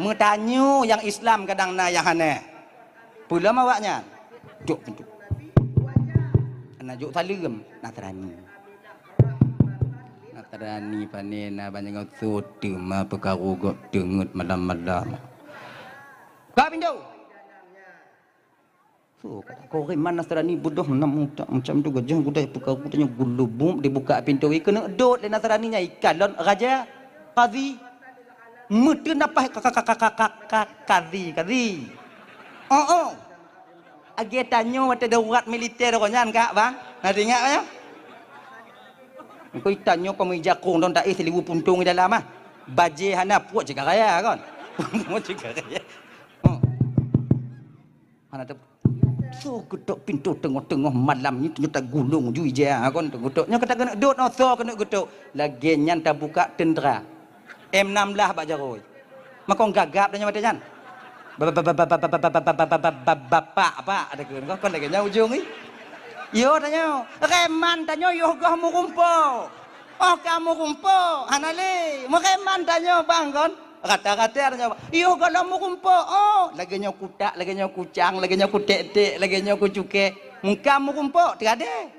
Meutanyoe nyang Islam kadang na nyang hana. Peulom awaknyan. Jok pintoe. Hana jok saleuem, Nasrani. Nasrani pane na banyak soe teuma peukaru gok teungeut malam-malam. Ka pintoe. Soe ka takorém man Nasrani beudôh nam utak macam tu gajah gudai peukaru tanya gulubum dibuka pintoe keuneuk dot lé Nasrani nyan ikalon raja kadhi. Meuteun napaih ka, ka, ka, kadhi, kadhi. Oh, oh. Lagée tanyoe watée darurat militer roh nyan kak bang. Na teuingat nyoe? Engkau tanyoe kau meujakong dong taéh siliwu puntong di dalam ah. Bajée hana puak cika raya kon. Puak cika raya. Oh. Hana teu-, soe geutok pintoe teungoh-teungoh malam nyoe, nyoe tagulong ju ija, ha, kon geutok. Nyoe ka takeuneuk dot, nyoe soe keuneuk geutok. Lagée nyan tabuka teuntera. M enam belas bak jaroe. Makong gagap dah nyoe watée nyan. Ba-, ba-, ba-, bapak, pak, ada keu, kon lagée nyan ujong ni. Yo tanyoe, reman tanyoe yoh goh meurumpok. Oh, ka meurumpok, hana lé. Meureman tanyoe bang kon. Rata-rata tanyoe, yoh gohlom meurumpok. Oh, lagée nyoe kutak, lagée nyoe kucang, lagée nyoe kutek-tek, lagée nyoe kucukée. Meuka meurumpok, teugadée.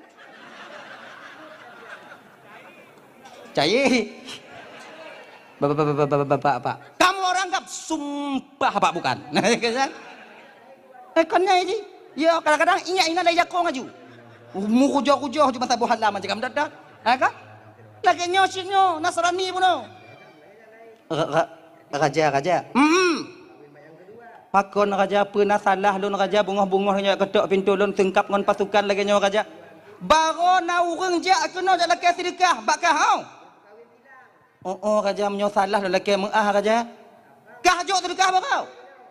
Cayé. Bapak, bapak, bapak, bapak, bapak. Kamu orang gap, sumpah, Pak, bukan. Eh, kon nyan ji. Ya, kadang-kadang ingat inan lé jakong aju. Mu kujoh-kujoh ju masa boh halam aja kam dadak. Ha kan? Lagée nyoe cit nyoe, Nasrani bunoe. Ra-, ra-, raja, raja. Hmm. Pakon raja, peue na salah lôn raja, beungoh-beungoh nyoe geutok pintoe lôn seungkab ngon pasukan lagée nyoe raja. Baroe na ureuëng jak keunoe jak lakée seudeukah bak kah, oh. Oh, oh, raja, meunyoe salah lôn lakée meuáh, raja. Kah jok seudeukah bak kau?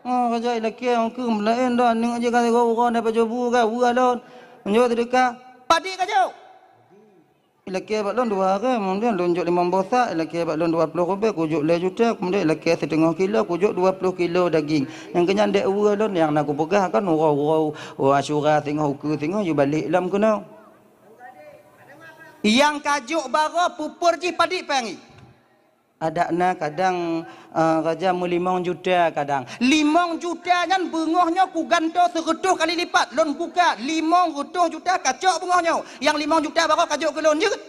Oh, raja, ilakée ongkeuh meulaén dah, aneuk jih ka sigoe uroe na pajoh bu ka, weueh lôn. Meunyoe seudeukah, padit ka jok. Ilakée bak lôn dua hareuem, kemudian lôn jok limong boh sak, ilakée bak lôn dua ploh rubée, kujok lhée juta, kemudian ilakée siteungoh kilo, kujok dua ploh kilo daging. Nyang keunyan dek weueh lôn, nyang na kupeugah kan uroe-uroe Asyura singoh ukeue singoh, yue balek lom keunoe. Nyang ka jok baroe peuper jih padit peuangi. Adak na kadang, eh, raja meulimong juta kadang. Limong juta nyan beungoh nyoe kugantoe seureutôh kali lipat. Lôn buka limong reutôh juta kacok beungoh nyoe. Nyang limong juta baroe kajok keu lôn jeuet.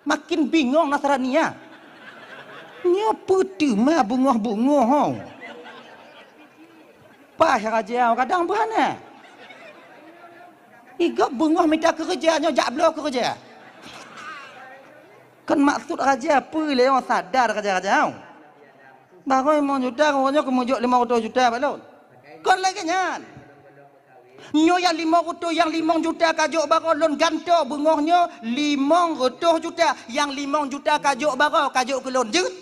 Makin bingong Nasrani nyan. Nyoe peue teuma beungoh-beungoh ho. Paih raja kadang beuhana. Igob beungoh mita keureuja nyoe jak bloe keureuja. Kon maksud raja peue lé nyoe sadar raja-raja. Baroe limong juta, nyoe keumeujok limong reutôh juta bak lôn. Kon lagée nyan. Nyoe nyang limong reutôh, nyang limong juta kajok baroe lôn gantoe beungoh nyoe limong reutôh juta. Nyang limong juta kajok baroe kajok keu lôn jeuet.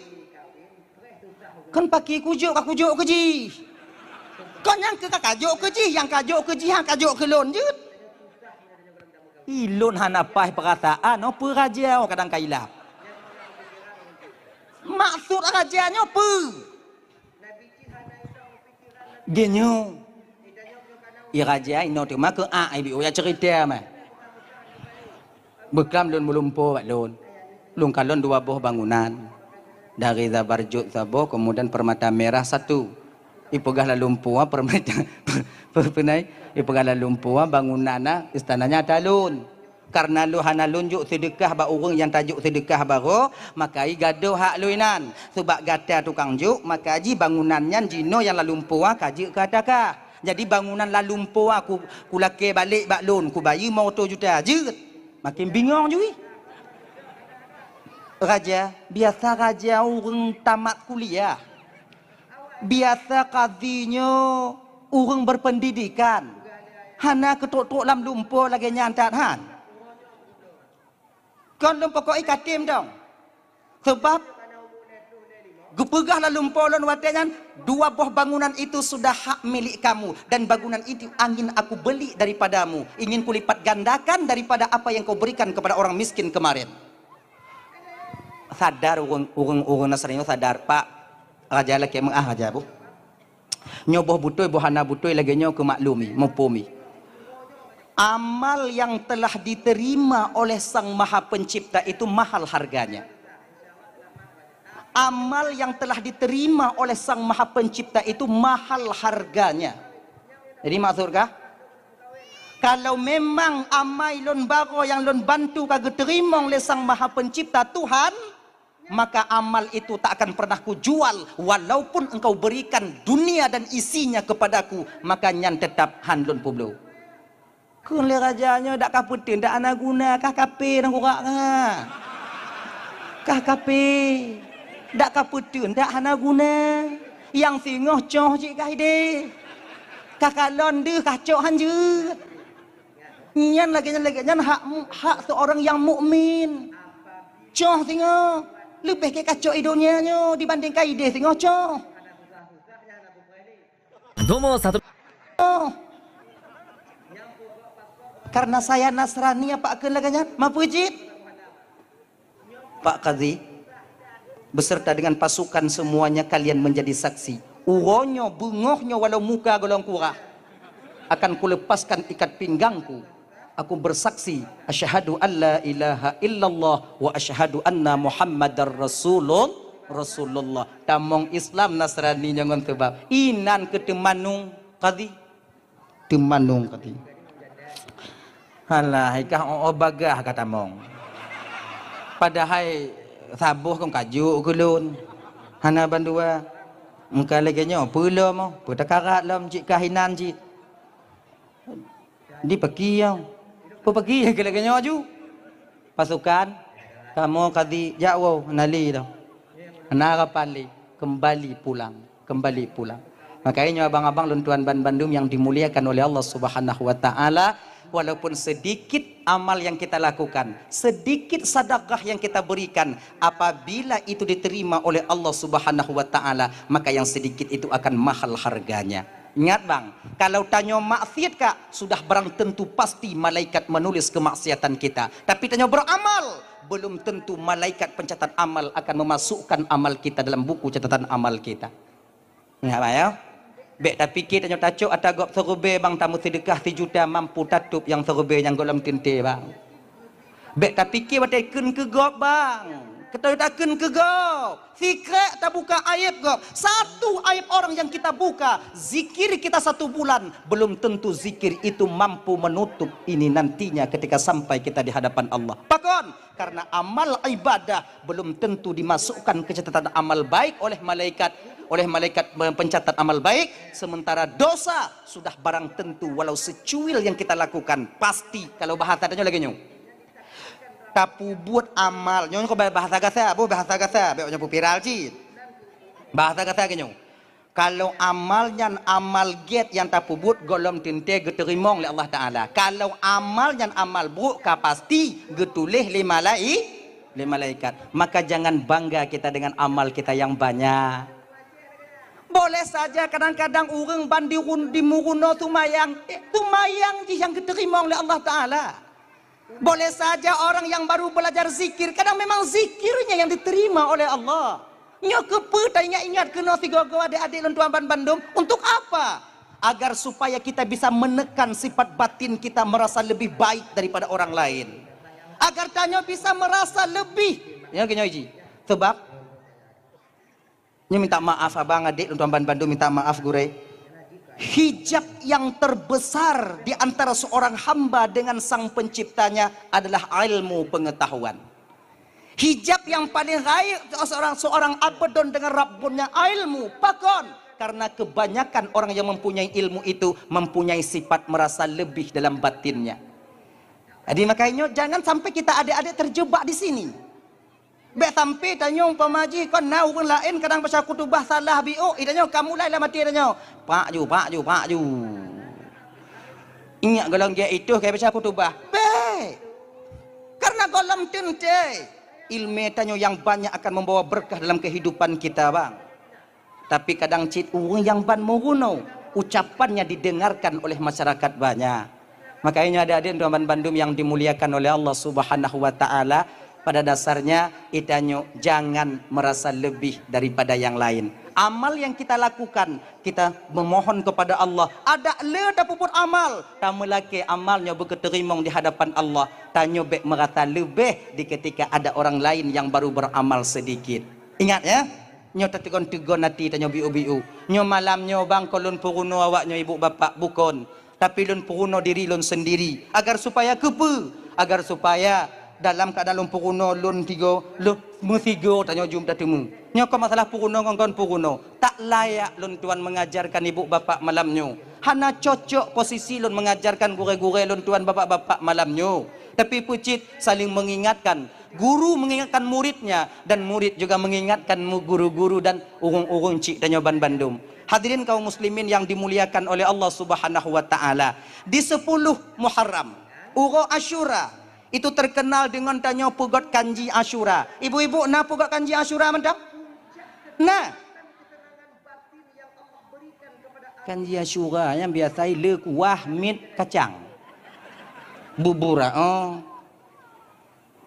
Kon paki kujok ka kujok keu jih. Kon nyang keu ka kajok keu jih, nyang kajok keu jih, nyang kajok keu lôn jeuet. Ilôn hana paih peurasaan, oh, peue raja, oh, kadang ka ilap. Maksud raja nyoe peue? Geunyoe. I raja inoe teuma keu a ibi uya cerita mah. Beuklam lôn meulumpo bak lôn. Lôn kalon dua boh bangunan. Dari Zabarjud saboh, kemudian Permata Merah satu. Ipeugah lam lumpoe, ah, Permata, pe-, peunai, ipeugah lam lumpoe, ah, bangunan, ah, istananya ata lôn. Kareuna lôn hana lôn jok seudeukah bak ureuëng nyang tajok seudeukah baroe, maka i gadôh hak lôn inan. Sabab gata tukang jok, maka jih bangunan nyan jinoe nyang lam lumpoe, ah, ka jeuet keu ata kah. Jadi bangunan lam lumpoe, ah, ku, kulakée balek bak lôn, kubayeue limong reutôh juta, jeuet. Makin bingong ju jih. Raja, biasa raja ureuëng tamat kuliah. Biasa kadhi nyoe ureuëng berpendidikan. Hana keutrok-trok lam lumpoe lagée nyan that han. Kon lôn pokok i katem dong. Sebab geupeugah lam lumpoe lôn watée nyan, dua boh bangunan itu sudah hak milik kamu, dan bangunan itu ingin aku beli daripadamu, ingin kulipat gandakan daripada apa yang kau berikan kepada orang miskin kemarin. Sadar ureuëng, ureuëng, ureuëng Nasrani nyoe sadar, Pak, raja lakée meu'ah raja bu. Nyoe boh beutôi, boh hana beutôi lagée nyoe keu maklumi, muphumi. Amal yang telah diterima oleh Sang Maha Pencipta itu mahal harganya. Amal yang telah diterima oleh Sang Maha Pencipta itu mahal harganya. Jadi maksud kah? Kalau memang amai lôn baroe nyang lôn bantu ka geuteurimong lé Sang Maha Pencipta Tuhan, maka amal itu tak akan pernah kujual, walaupun engkau berikan dunia dan isinya kepadaku, maka nyan tetap han lôn peubloe. Kheun lé raja nyoe, dak ka peuteun, dak hana guna, kah kape nyang urak kah? Kah kape? Dak ka peuteun, dak hana guna. Nyang singoh coh cit kah ideh. Kah kalon deuh, kah cok han jeuet. Nyan lagée nyan, lagée nyan hak, hak seorang yang mukmin. Coh singoh, leubeh gét kacok i donya nyoe dibandingkan ideh singoh coh. Nomor satu. Oh. Karena saya Nasrani, apa kheun lagée nyan? Mapeujit? Pak Kadhi, beserta dengan pasukan semuanya kalian menjadi saksi. Uroe nyoe, beungoh nyoe, walau muka golom kurah, akan kulepaskan ikat pinggangku. Aku bersaksi, asyhadu alla ilaha illallah wa asyhadu anna Muhammadar Rasulul-, Rasulullah. Tamong Islam Nasrani nyoe ngon sabab inan keu teumanung Kadhi. Teumanung Kadhi. Halah, hai kah, oh, oh, bagah ka tamong. Padahai saboh kon ka jok keu lôn. Hana bandua. Meuka lagée nyoe, peue lom, peue takarat lom, cit kah inan cit. Di paki nyang. Peue paki nyang keu lagée nyoe ju? Pasukan, kamoe Kadhi jak woe, hana lé lom. Hana harapan lé, kembali pulang, kembali pulang. Makanya abang-abang lôn tuan ban bandum yang dimuliakan oleh Allah Subhanahu wa Ta'ala, walaupun sedikit amal yang kita lakukan, sedikit sedekah yang kita berikan, apabila itu diterima oleh Allah Subhanahu wa Ta'ala, maka yang sedikit itu akan mahal harganya. Ingat bang, kalau tanyoe maksiat kak, sudah barang tentu pasti malaikat menulis kemaksiatan kita. Tapi tanyoe beramal, belum tentu malaikat pencatat amal akan memasukkan amal kita dalam buku catatan amal kita. Ingat bang ya. Bek tapike tanyoe tacok ata gob seurubée bang, tameuseudekah sijuta mampu tatôb nyang seurubée nyang gohlom teuntée bang. Bek tapike watée kheun keu gob bang. Keutoe takheun keu gob. Sikrek tabuka aib gob. Satu aib orang yang kita buka, zikir kita satu bulan, belum tentu zikir itu mampu menutup ini nantinya ketika sampai kita di hadapan Allah. Pakon? Karena amal ibadah belum tentu dimasukkan ke catatan amal baik oleh malaikat, oleh malaikat pencatat amal baik, sementara dosa sudah barang tentu walau secuil yang kita lakukan, pasti. Kalau bahasa tanyoe lagée nyoe. Tapubuet amal. Nyoe kok bahasa gasa, boh bahasa gasa, bék nyoe peupiral cit. Bahasa gasa geuh nyoe. Kalau amal nyan amal gét nyang tapubuet gohlom teuntée geuteurimong lé Allah Taala. Kalau amal nyan amal brok ka pasti geutuléh lé malai-, lé malaikat. Maka jangan bangga kita dengan amal kita yang banyak. Boleh saja kadang-kadang ureuëng ban di run-, di meurunoe seumayang, eh, seumayang jih nyang geuteurimong lé Allah Taala. Boleh saja orang yang baru belajar zikir, kadang memang zikirnya yang diterima oleh Allah. Nyoe keupeue taingat-ingat keunoe sigoe-goe adék-adék lôn tuan ban bandum? Untuk apa? Agar supaya kita bisa menekan sifat batin kita merasa lebih baik daripada orang lain. Agar tanyoe bisa merasa lebih. Ya, gini, Ji. Sebab Nyoe minta maaf abang, adik, lôn tuan ban bandum minta maaf gurée. Hijab yang terbesar di antara seorang hamba dengan sang penciptanya adalah ilmu pengetahuan. Hijab yang paling rayeuk seorang, seorang abdon dengan Rabbunnya ilmu. Pakon? Karena kebanyakan orang yang mempunyai ilmu itu mempunyai sifat merasa lebih dalam batinnya. Jadi makanya jangan sampai kita adik-adik terjebak di sini. Bék sampai tanyoe umpama jih kon na ureuëng laén kadang baca khutubah salah biôk, itanyoe ka mulai lam até tanyoe, "Pak ju, pak ju, pak ju." Ingat golom gét itu ka baca khutubah. Bék. Karena golom teuntée ilmu tanyoe yang banyak akan membawa berkah dalam kehidupan kita, bang. Tapi kadang cit ureuëng nyang ban meurunoe, ucapannya didengarkan oleh masyarakat banyak. Makanya adik-adik dan bandum yang dimuliakan oleh Allah Subhanahu wa taala, pada dasarnya itanyoe jangan merasa lebih daripada yang lain. Amal yang kita lakukan, kita memohon kepada Allah, adak le tapubuet amal, tameulakée amal nyoe beukeuteurimong di hadapan Allah, tanyoe bék merasa lebih di ketika ada orang lain yang baru beramal sedikit. Ingat ya, nyoe tateugon-teugon até tanyoe biôk-biôk. Nyoe malam nyoe bang kon lôn peurunoe awak nyoe ibu bapak, bukon. Tapi lôn peurunoe diri lôn sendiri. Agar supaya keupeue? Agar supaya dalam keuadaan lôn peurunoe lôn tigo, lôn meusigo tanyoe jeuem tateumé. Nyoe kon masalah peurunoe ngon kon peurunoe. Tak layak lôn tuan mengajarkan ibu bapak malam nyoe. Hana cocok posisi lôn mengajarkan gurée-gurée lôn tuan bapak-bapak malam nyoe. Tapi peucit saling mengingatkan. Guru mengingatkan muridnya dan murid juga mengingatkan mu-, guru-guru dan ureuëng-ureuëng cit tanyoe ban bandum. Hadirin kaum muslimin yang dimuliakan oleh Allah Subhanahu wa taala, di sepuluh Muharram, uroe Asyura, itu terkenal dengan tanyoe peugot kanji Asyura. Ibu-ibu na peugot kanji Asyura mantong? Nah. Kanji Asyura nyang biasa le kuah mit kacang. Bubura, oh.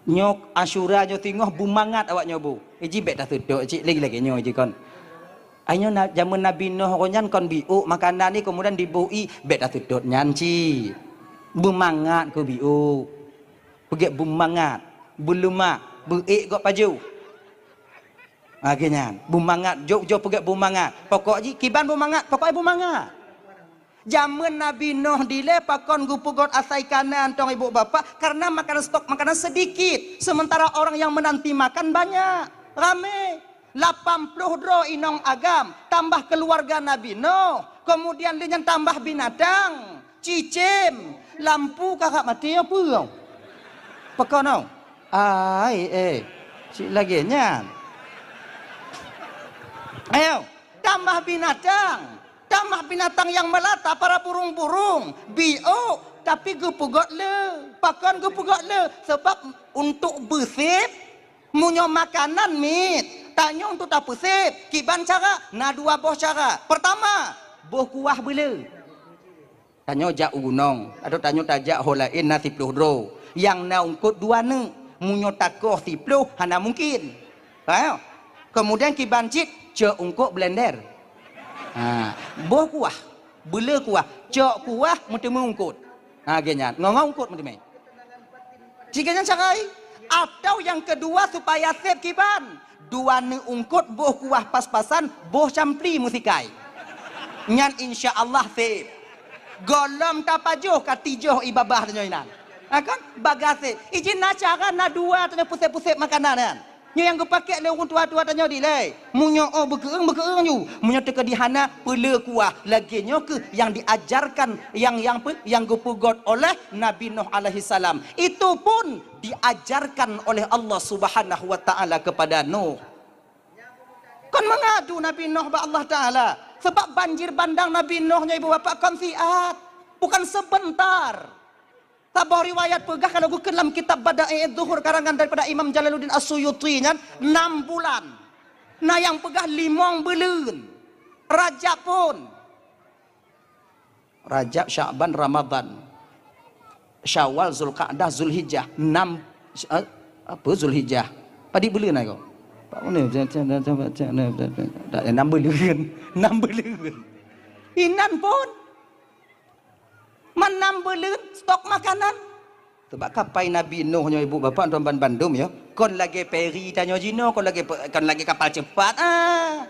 Nyoe Asyura nyoe singoh beumangat awak nyoe bu. Iji bék taseutôt cit lagi-lagi nyoe ji kon. Ai nyoe na, jameun Nabi Nuh ngon nyan kon biôk makanan ni kemudian diboh ie bék taseutôt nyan cit. Beumangat keu biôk. Peugét beumangat, beuleumak, beuék gok pajoh. Lagée nyan, beumangat, jok-jok peugét beumangat. Pokok jih kiban beumangat, pokok beumangat. Jameun Nabi Nuh dilée pakon geupeugot asai kanan tong ibu bapak karena makanan stok makanan sedikit, sementara orang yang menanti makan banyak, ramé. Lapan ploh droe inong agam, tambah keluarga Nabi Nuh, kemudian lé nyan tambah binatang, cicém, lampu kakak mati ya peue? Pakon? Ai eh, cit lagée nyan. Ayo, tambah binatang. Tamah binatang nyang meulata para burung-burung, biôk, tapi geupeugot le. Pakon geupeugot le? Sebab untuk beusép, meunyoe makanan miet, tanyoe untuk tapeusép, kiban cara, na dua boh cara. Pertama, boh kuah beule. Tanyoe jak u gunong, atau tanyoe tajak ho laén na siploh droe. Nyang na ungkot dua neuk, meunyoe takoh siploh hana mungkin. Ha? Kemudian kiban cit cok ungkot blender. Ha, boh kuah, beule kuah, cok kuah meuteumé ungkot. Ha, geuh nyan, ngon-ngon ungkot meuteumé. Cit geuh nyan cara ai. Atau nyang keudua supaya sép kiban, dua neuk ungkot boh kuah pas-pasan, boh campli meusikai. Nyan insya Allah sép. Golom tapajoh ka tijoh i babah tanyoe inan. Ha kan? Bagasé. Ijin na cara na dua tanyoe pusép-pusép makanan nyan. Nyoe nyang geupakèk lé ureueng tuha-tuha tanyoe dilée. Meunyoe oh beukeueng, beukeueng ju. Meunyoe teuka di hana, peule kuah. Lagèe nyoe keuh nyang diajarkan, nyang, nyang pe-, nyang geupeugöt oleh Nabi Nuh alaihissalam. Itu pun diajarkan oleh Allah Subhanahu wa Ta'ala kepada Nuh. Kon meungadu Nabi Nuh bak Allah Ta'ala. Sebab banjir bandang Nabi Nuh nyoe ibu bapak kon siat. Bukan sebentar. Saboh riwayat peugah, kalau geukheun lam kitab Bada'i'uz Zuhur karangan daripada Imam Jalaluddin As-Suyuti nyan, enam bulan. Na nyang peugah limong buleuen. Rajab pun. Rajab, Sya'ban, Ramadan. Syawal, Zulqa'dah, Zulhijjah. Enam, eh, apa Zulhijjah? Padit buleuen ai ko? Enam buleuen. Enam buleuen. Inan pun. Meunan buleuen stok makanan. Sebab kapai Nabi Nuh nyoe ibu bapak tuan ban bandum ya. Kon lagèe peri tanyoe jinoe, kon lagèe pe-, kon lagèe kapal cepat. Ah.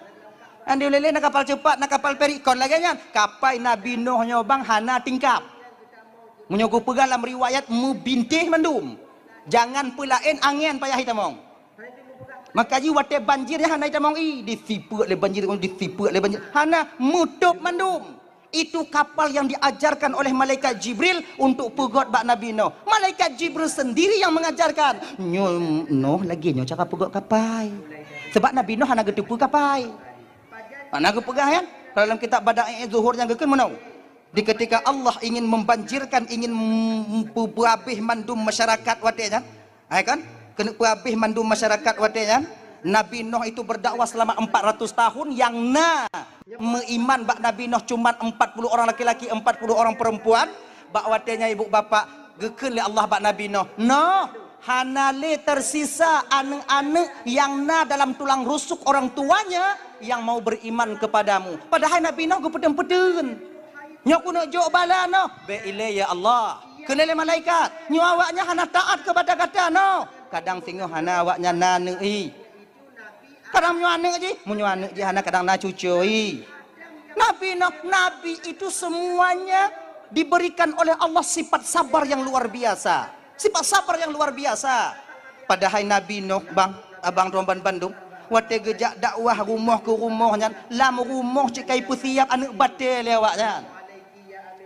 Andai ulée-lée na kapal cepat, na kapal feri, kon lagée nyan. Kapai Nabi Nuh nyoe bang hana tingkab. Meunyoe geupeugah lam riwayat, meubintéh mandum. Jangan peulaén angén payah itamong. Maka jih watée banjir nyan hana itamong ié, disipeuek lé banjir, disipeuek lé banjir. Hana, meutôb mandum. Itu kapal yang diajarkan oleh malaikat Jibril untuk peugöt bak Nabi Nuh. Malaikat Jibril sendiri yang mengajarkan. Nyoe Nuh lagée nyoe cara peugöt kapai. Sebab Nabi Nuh hana geuteupeue kapai. Hana geupeugah nyan. Kalau lam kitab Bada'i Zuhur nyang geukheun meunoe. Di ketika Allah ingin membanjirkan, ingin mem-, peuhabéh mandum masyarakat watée nyan, hai kan? Keuneuk peuhabéh mandum masyarakat watée nyan, Nabi Nuh itu berdakwah selama empat ratus tahun, nyang na meuiman bak Nabi Nuh cuman empat puluh orang laki-laki, empat puluh orang perempuan. Bak watée nyan ibu bapak, geukheun lé Allah bak Nabi Nuh, "Nuh, hana lé tersisa aneuk-aneuk nyang na dalam tulang rusuk orang tuanya yang mau beriman kepadamu." Padahai Nabi Nuh geupeudeueng-peudeueng. Nyoe keuneuk jok bala noh. Bék ilée ya Allah. Kheun lé malaikat, nyoe awaknyan hana taát keu bata gata noh. Kadang singoh hana awaknyan na aneuk ié. Kadang meunyoe aneuk jih, meunyoe aneuk jih hana kadang na cucoe ié. Nabi noh, nabi itu semuanya diberikan oleh Allah sifat sabar yang luar biasa. Sifat sabar yang luar biasa. Padahai Nabi Nuh, bang, abang droe ban bandum, watée geujak dakwah rumoh keu rumoh nyan, lam rumoh cit ka ipeusiab aneuk batée lé awaknyan.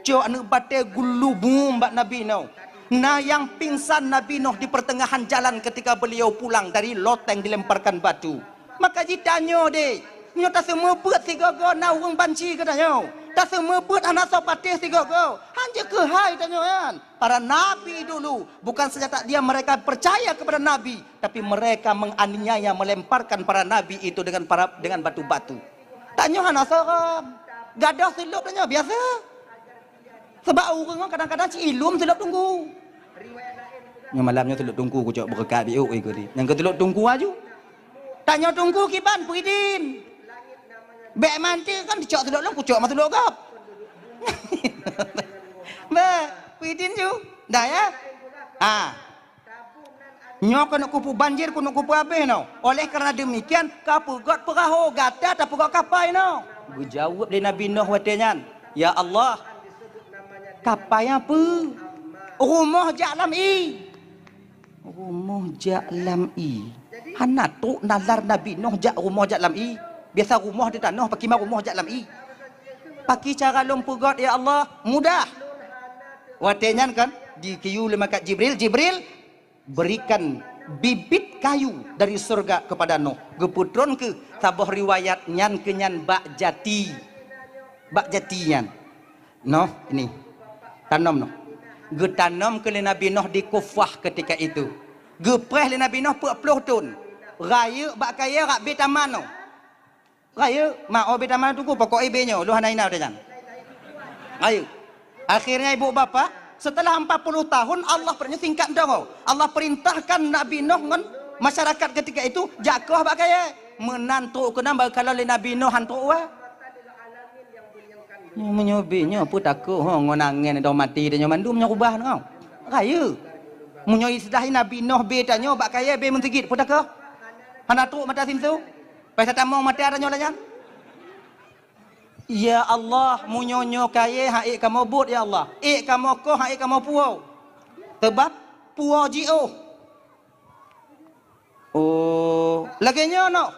Cok aneuk batée geulubum bak Nabi Nuh. Na nyang pingsan Nabi Nuh di pertengahan jalan ketika beliau pulang dari loteng dilemparkan batu. Maka jitanyoe deh, nyoe taseumeubeuet sigoe-goe na ureuëng banci geutanyoe. Taseumeubeuet hana soe patéh sigoe-goe. Hanjeuet keuhai tanyoe nyan. Para nabi dulu, bukan senjata dia mereka percaya kepada nabi, tapi mereka menganiaya, melemparkan para nabi itu dengan para, dengan batu-batu. Tanyoe hana soe. Gadôh silop tanyoe biasa. Sebab ureuëng kadang-kadang ci ilum silop tunggu. Nyoe malam nyoe silop tunggu kucok beureukat biôk ikeu di. Nyang keu silop tunggu aju. Tanyoe tunggu kiban puidin. Bék manti kan dicok silop lom kucok ma silop gop. Bék puidin ju. Dah ya? Ah. Nyoe keuneuk kupu banjir, keuneuk kupu abéh nyoe. Oleh karena demikian, ka peugöt peurahô, gata tapeugöt kapai nyoe. Geujaweueb lé Nabi Nuh watée nyan, "Ya Allah, kapai apa? Rumoh jak lam ié." Rumoh jak lam ié. Hana trok nazar Nabi Nuh jak rumoh jak lam ié. Biasa rumoh di tanoh, pakri ma rumoh jak lam ié. Pakri cara lôn peugöt, ya Allah, mudah. Watée nyan kan, dikiyue lé malaikat Jibril, Jibril, berikan bibit kayu dari surga kepada Nuh. Geupeutron keu saboh riwayat nyan keu nyan bak jati. Bak jati nyan. Noh, ini. Tanom noh. Geutanom keu lé Nabi Nuh di Kufah ketika itu. Geupreh lé Nabi Nuh peuet ploh thon. Rayeuk bak kayée rab bé taman noh. Rayeuk, ma oh bé taman tuku, pokok ié bé nyoe, lôn hana ina udah nyan. Rayeuk. Akhirnya ibu bapak, setelah empat puluh tahun Allah pernah singkat dong. Allah perintahkan Nabi Nuh ngon masyarakat ketika itu jak koh bak kayée. Meunan trok keunan baru kalau lé Nabi Nuh han trok wa. Nyoe meunyoe bé nyoe peue takot ho ngon angén dong maté tanyoe mandum nyoe ubah nyoe. Rayeuk. Meunyoe istilah Nabi Nuh bé tanyoe bak kayée bé meusigit peue takot. Hana trok mata sinsu. Pai satamong mata tanyoe lagée nyan. Ya Allah, meunyoe nyoe kayée han ék kamoe bot ya Allah. Ék kamoe koh han ék kamoe puwoe. Sebab puwoe jiôh. Oh, lagée nyoe noh.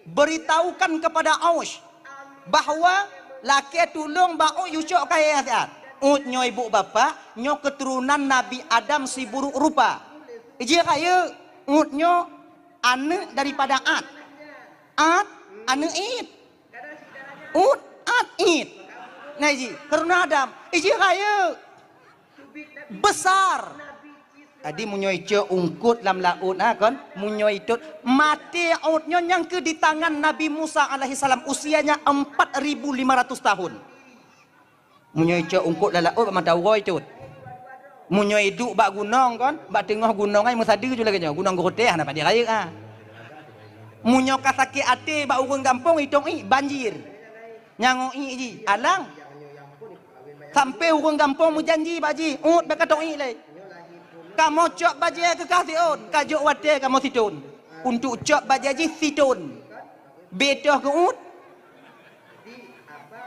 Beritahukan kepada Aus bahwa lakée tulông bak Ut yucok kayée siat. Ut nyoe ibu bapak, nyoe keturunan Nabi Adam siburuk rupa. Ijih rayeuk, Ut nyoe aneuk daripada At. At, aneuk It. Ut, At, It. Nah, ijih, keturunan Adam. Ijih rayeuk. Besar. Jadi meunyoe icok ungkot lam laôt na kon, meunyoe itot maté Ut nyoe nyang keu di tangan Nabi Musa alaihissalam usianya empat ribu lima ratus tahun. Meunyoe icok ungkot lam laôt bak mata uroe itot. Meunyoe iduek bak gunong kon, bak teungoh gunong ai meusadu ju lagée nyoe, gunong geuruteh hana padé rayeuk ah. Meunyoe ka sakét até bak ureuëng gampông itong ié banjir. Nyang ié jih alang. Sampai ureuëng gampông meujanji bak jih, Ut bèk ka tong ié lé. Kamoe cok bajée keu kah siôn, ka jok watée kamoe siton. Untuk cok bajée jih siton. Betoh keu uet.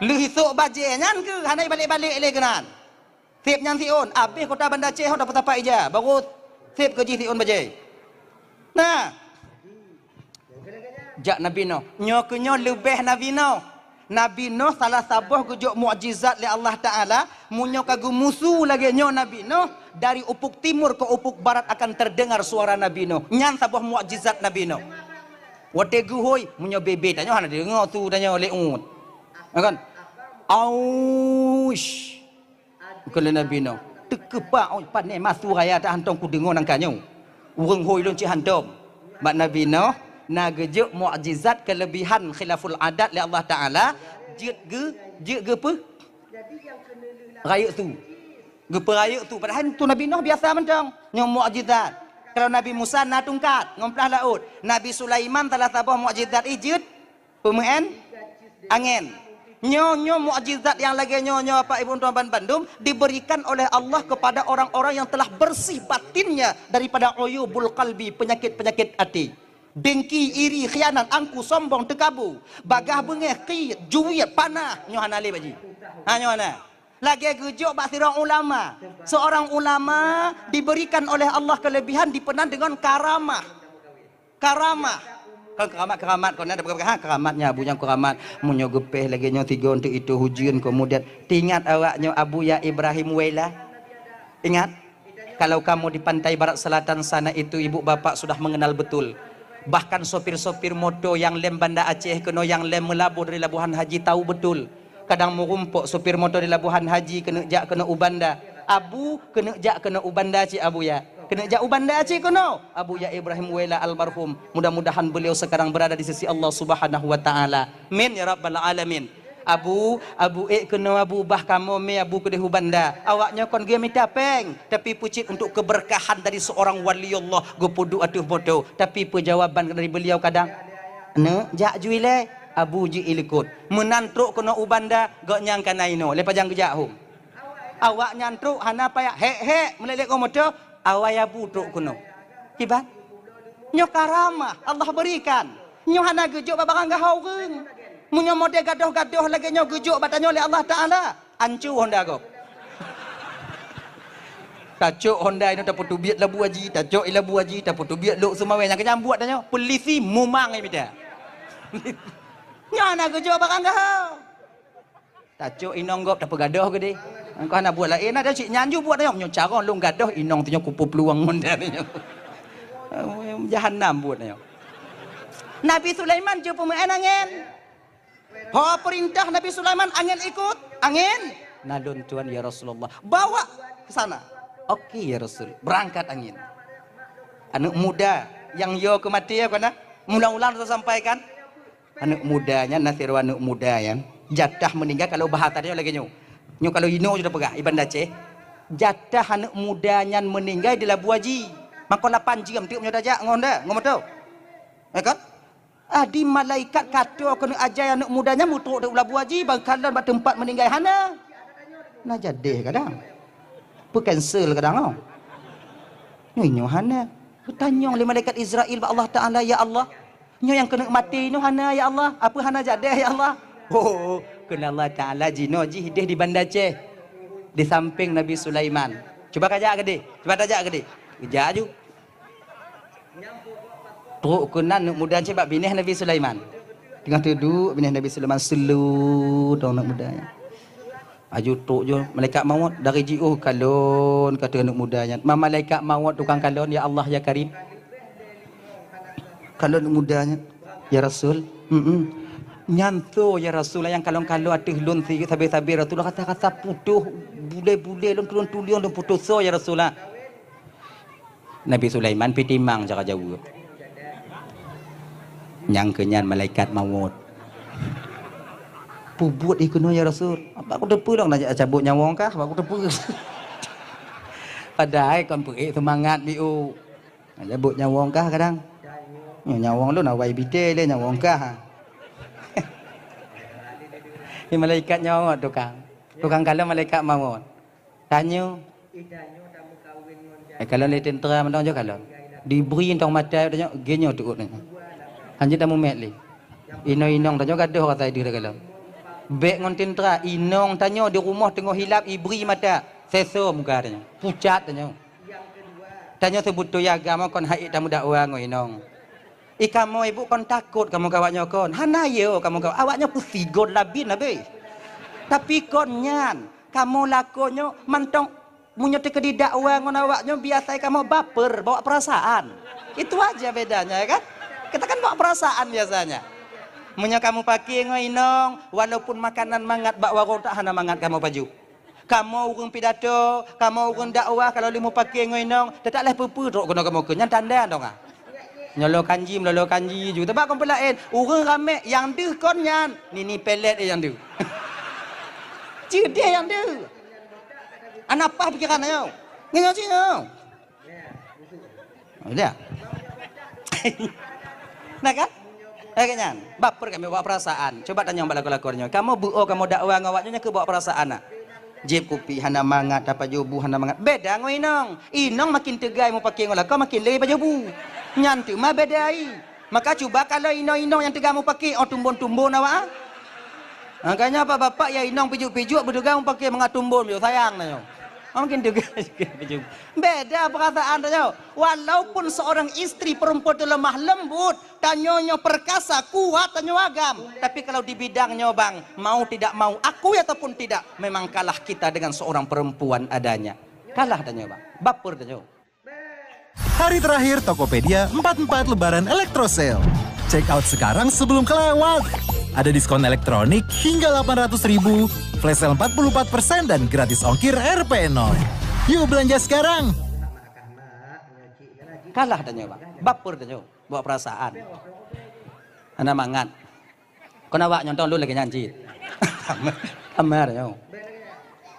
Lheueh isok bajée nyan keuh hana ibalek-balek lé keunan. Seb nyan siôn, abéh kota Banda Aceh hot dapat sapat ija, baru seb keu jih siôn bajée. Nah, jak Nabi Nuh. Nyoe keuh nyoe leubeh Nabi Nuh. Nabi Nuh salah saboh geujok mukjizat lé Allah Taala. Meunyoe ka geumusu lagée nyoe Nabi Nuh, dari ufuk timur ke ufuk barat akan terdengar suara Nabi Nuh. Nyan saboh mukjizat Nabi Nuh. Watée geuhôi, meunyoe bebe tanyoe hana deungoe su tanyoe lé uet. Ya kan? Aush. Keu lé Nabi Nuh. Teukeupak, oi, pane masu raya tak hantong kudeungoe nangka nyoe. Ureuëng hôi lôn cit hantom. Bak Nabi Nuh, na geujok mukjizat keulebihan khilaful adat lé Allah Taala, jeuet geu, jeuet geupeu, rayeuk su. Geupeurayeuk su. Padahai su Nabi Nuh biasa mantong. Nyoe mukjizat. Kalau Nabi Musa na tungkat, ngon plah laôt. Nabi Sulaiman salah saboh mukjizat jih jeuet peumeu'en angén. Nyoe, nyoe mukjizat nyang lagée nyoe, nyoe Bapak Ibu tuan ban bandum diberikan oleh Allah kepada orang-orang yang telah bersih batinnya daripada uyubul qalbi, penyakit-penyakit hati. Dengki, iri, khianat, angku, sombong, teukabu, bagah beungéh, qiet, juet, panah, nyoe hana lé bak jih. Ha, nyoe hana. Lagée geujok bak sidroe ulama. Seorang ulama diberikan oleh Allah kelebihan dipeunan dengan karamah. Karamah. Kon keramat-keramat kon ada, ha, keramat nyan Abu nyang keramat. Meunyoe geupéh lagée nyoe tiga untuk itu hujeuen kemudian teuingat awak nyoe Abu ya Ibrahim Wela. Ingat? Kalau kamu di pantai barat selatan sana itu ibu bapak sudah mengenal betul. Bahkan sopir-sopir moto nyang lem Banda Aceh keunoe nyang lem meulaboh dari Labuhan Haji tahu betul. Kadang meurumpok sopir moto di Labuhan Haji keuneuk jak keunoe u Banda. Abu keuneuk jak keunoe u Banda cit Abu ya. Keuneuk jak u Banda cit keunoe. Abu ya Ibrahim Wela almarhum. Mudah-mudahan beliau sekarang berada di sisi Allah Subhanahu wa taala. Min ya rabbal alamin. Abu, Abu ék keunoe Abu bah kamoe mé Abu keudeh u Banda. Awak nyoe kon geumita péng, tapi peucit untuk keberkahan dari seorang wali Allah geupeuduek ateueh moto. Tapi peujawaban dari beliau kadang, "Neuk jak ju ilée." Abu jeuet ilikot. Meunan trok keunoe u Banda, gobnyan ka na inoe. Lé pajan geujak hom. Awak nyan trok hana payah hék-hék meulelek ngon moto, awai Abu trok keunoe. Kiban? Nyoe karamah Allah berikan. Nyoe hana geujok bak barang gaha ureuëng. Meunyoe model gadoh-gadoh lagée nyoe geujok bak tanyoe lé Allah Taala, ancu honda gob. Tacok honda inoe tapeuteubiet labu haji, tacok i labu haji, tapeuteubiet lok seumawé nyang keujambuet tanyoe, peulisi mumang imita. Nyan na geujok barang gaha. Tacok inong gob tapeugadoh geudeh. Engkau hana buet laén, ada cit nyan ju buet tanyoe. Nyoe carông lôn gadoh inong tanyoe kupeuplueng honda tanyoe. Jahanam buet tanyoe. Nabi Sulaiman jeuet peumeu'en angén. Ho peurintah Nabi Sulaiman, angén ikot, angén. Na lôn tuan ya Rasulullah. Bawa ke sana. Oke ya Rasul, berangkat angén. Aneuk muda nyang yo keu maté ya kana. Mula-mula saya sampaikan. Aneuk muda nyan na sidroe aneuk muda nyan jatah meuninggai kalau bahasa dia lagée nyoe. Nyoe kalau inoe sudah peugah iban Aceh. Jatah aneuk muda nyan meuninggai di labu haji. Maka lapan jeuem tiep nyoe tajak ngon da, ngon moto. Ya kan? Adi malaikat kato keuneuk ajai aneuk muda nyan mutrok di labu haji, bang kalon bak teumpat meuninggai hana. Na jadeh kadang. Peu cancel kadang oh. Nyoe nyoe hana. Beutanyong lé malaikat Israel bak Allah Taala, "Ya Allah, nyoe nyang keuneuk maté nyoe hana ya Allah? Apa hana jadeh ya Allah?" Oh, keunan Allah Taala jinoe jih deh di Banda Aceh. Di samping Nabi Sulaiman. Cuba kajak keudeh. Cuba tajak keudeh. Kejak aju. Trok keunan aneuk muda nyan bak binéh Nabi Sulaiman. Teungoh teuduek binéh Nabi Sulaiman seulu dong aneuk muda nyan. Aju trok ju malaikat maut dari jiôh kalon kata aneuk muda nyan. Ma malaikat maut tukang kalon, "Ya Allah ya Karim." Kalon aneuk muda nyan, "Ya Rasul." "Mm-mm." "Nyan so ya Rasul nyang kalon-kalon ateueh lôn si sabe-sabe Rasul rasa-rasa putôh bulée-bulée lôn tulông-tulông lôn putôh so ya Rasul." Nabi Sulaiman pih timang cara jaweueb. Nyang keu nyan malaikat maut. Pubuet ikeunoe ya Rasul. Apa aku teupeu lom nak cabot nyawong kah? Apa aku teupeu? Padahai kon peuék seumangat biu. Nak cabot nyawong kah kadang? Nyoe nyawong lôn awai bite lé nyawong kah. Ni malaikat nyawong tukang. Tukang kalon malaikat maut. Tanyoe. Eh, kalon lé tentera mantong jo kalon. Dibri tong mata tanyoe, genyoe tuut nyoe. Hanjeuet tamumet lé. Inong-inong tanyoe gadoh rasa ideh takalon. Bèk ngon teuntara, inong tanyoe di rumoh teungoh hilap ibri mata, seso muka tanyoe, pucat tanyoe. Tanyoe seubeutôi agam kon hai tamudakwa ngon inong. I kamoe ibu kon takot kamoe keu awaknyoe kon. Hana yo kamoe keu awaknyoe peusigot labin habéh. Tapi kon nyan, kamoe lakoe nyoe mantong meunyoe teukeudi dakwa ngon awaknyoe biasai kamoe baper, bawa perasaan. Itu aja bedanya ya kan? Kita kan bawa perasaan biasanya. Meunyoe kamoe pake ngon inong, walaupun makanan mangat bak warong tak hana mangat kamoe pajoh. Kamoe ureuëng pidato, kamoe ureuëng dakwah kalau lé mupake ngon inong, teutap lé peue-peue trok keunoe kamoe keu nyan tanda dong ah. Nyolo kanji, melolo kanji ju. Teuba kon peulaén, ureuëng ramé nyang deuh kon nyan, nini pelet eh nyang deuh. Ceudeh nyang deuh. Ana paih pikeran nyoe. Nyoe cit nyoe. Udah. Nah kan? Eh, nyan. Baper kami bawa perasaan. Coba tanya bak lakoe-lakoe nyoe. Kamu buo kamu dakwa ngon awaknyoe nyang keu bawa perasaan nak. Jeb kupi hana mangat, apa jubu hana mangat. Beda ngon inong. Inong makin tegai mupake ngon lakoe makin lé baju bu. Nyan teuma beda ai. Maka cuba kalau inong-inong nyang teuga mupake, oh tumbon-tumbon awak ah. Makanya apa bapak ya inong pijuk-pijuk beuduga mupake mangat tumbon biu sayang na nyoe. Oh, makin teuga pijuk. Beda perasaan tanyoe. Walaupun seorang istri perempuan itu lemah lembut, tanyoe nyoe perkasa, kuat tanyoe agam. Tapi kalau di bidang nyoe bang, mau tidak mau, akui ataupun tidak, memang kalah kita dengan seorang perempuan adanya. Kalah tanyoe bang. Baper tanyoe. Hari terakhir Tokopedia empat empat Lebaran Electrosale. Check out sekarang sebelum kelewat. Ada diskon elektronik hingga delapan ratus ribu, flash sale empat puluh empat persen dan gratis ongkir R P nol. Yuk belanja sekarang. Kalah tanyoe bang. Baper tanyoe. Bawa perasaan. Hana mangat. Kon awak nyoe tong lôn lagèe nyan cit. Amar nyoe.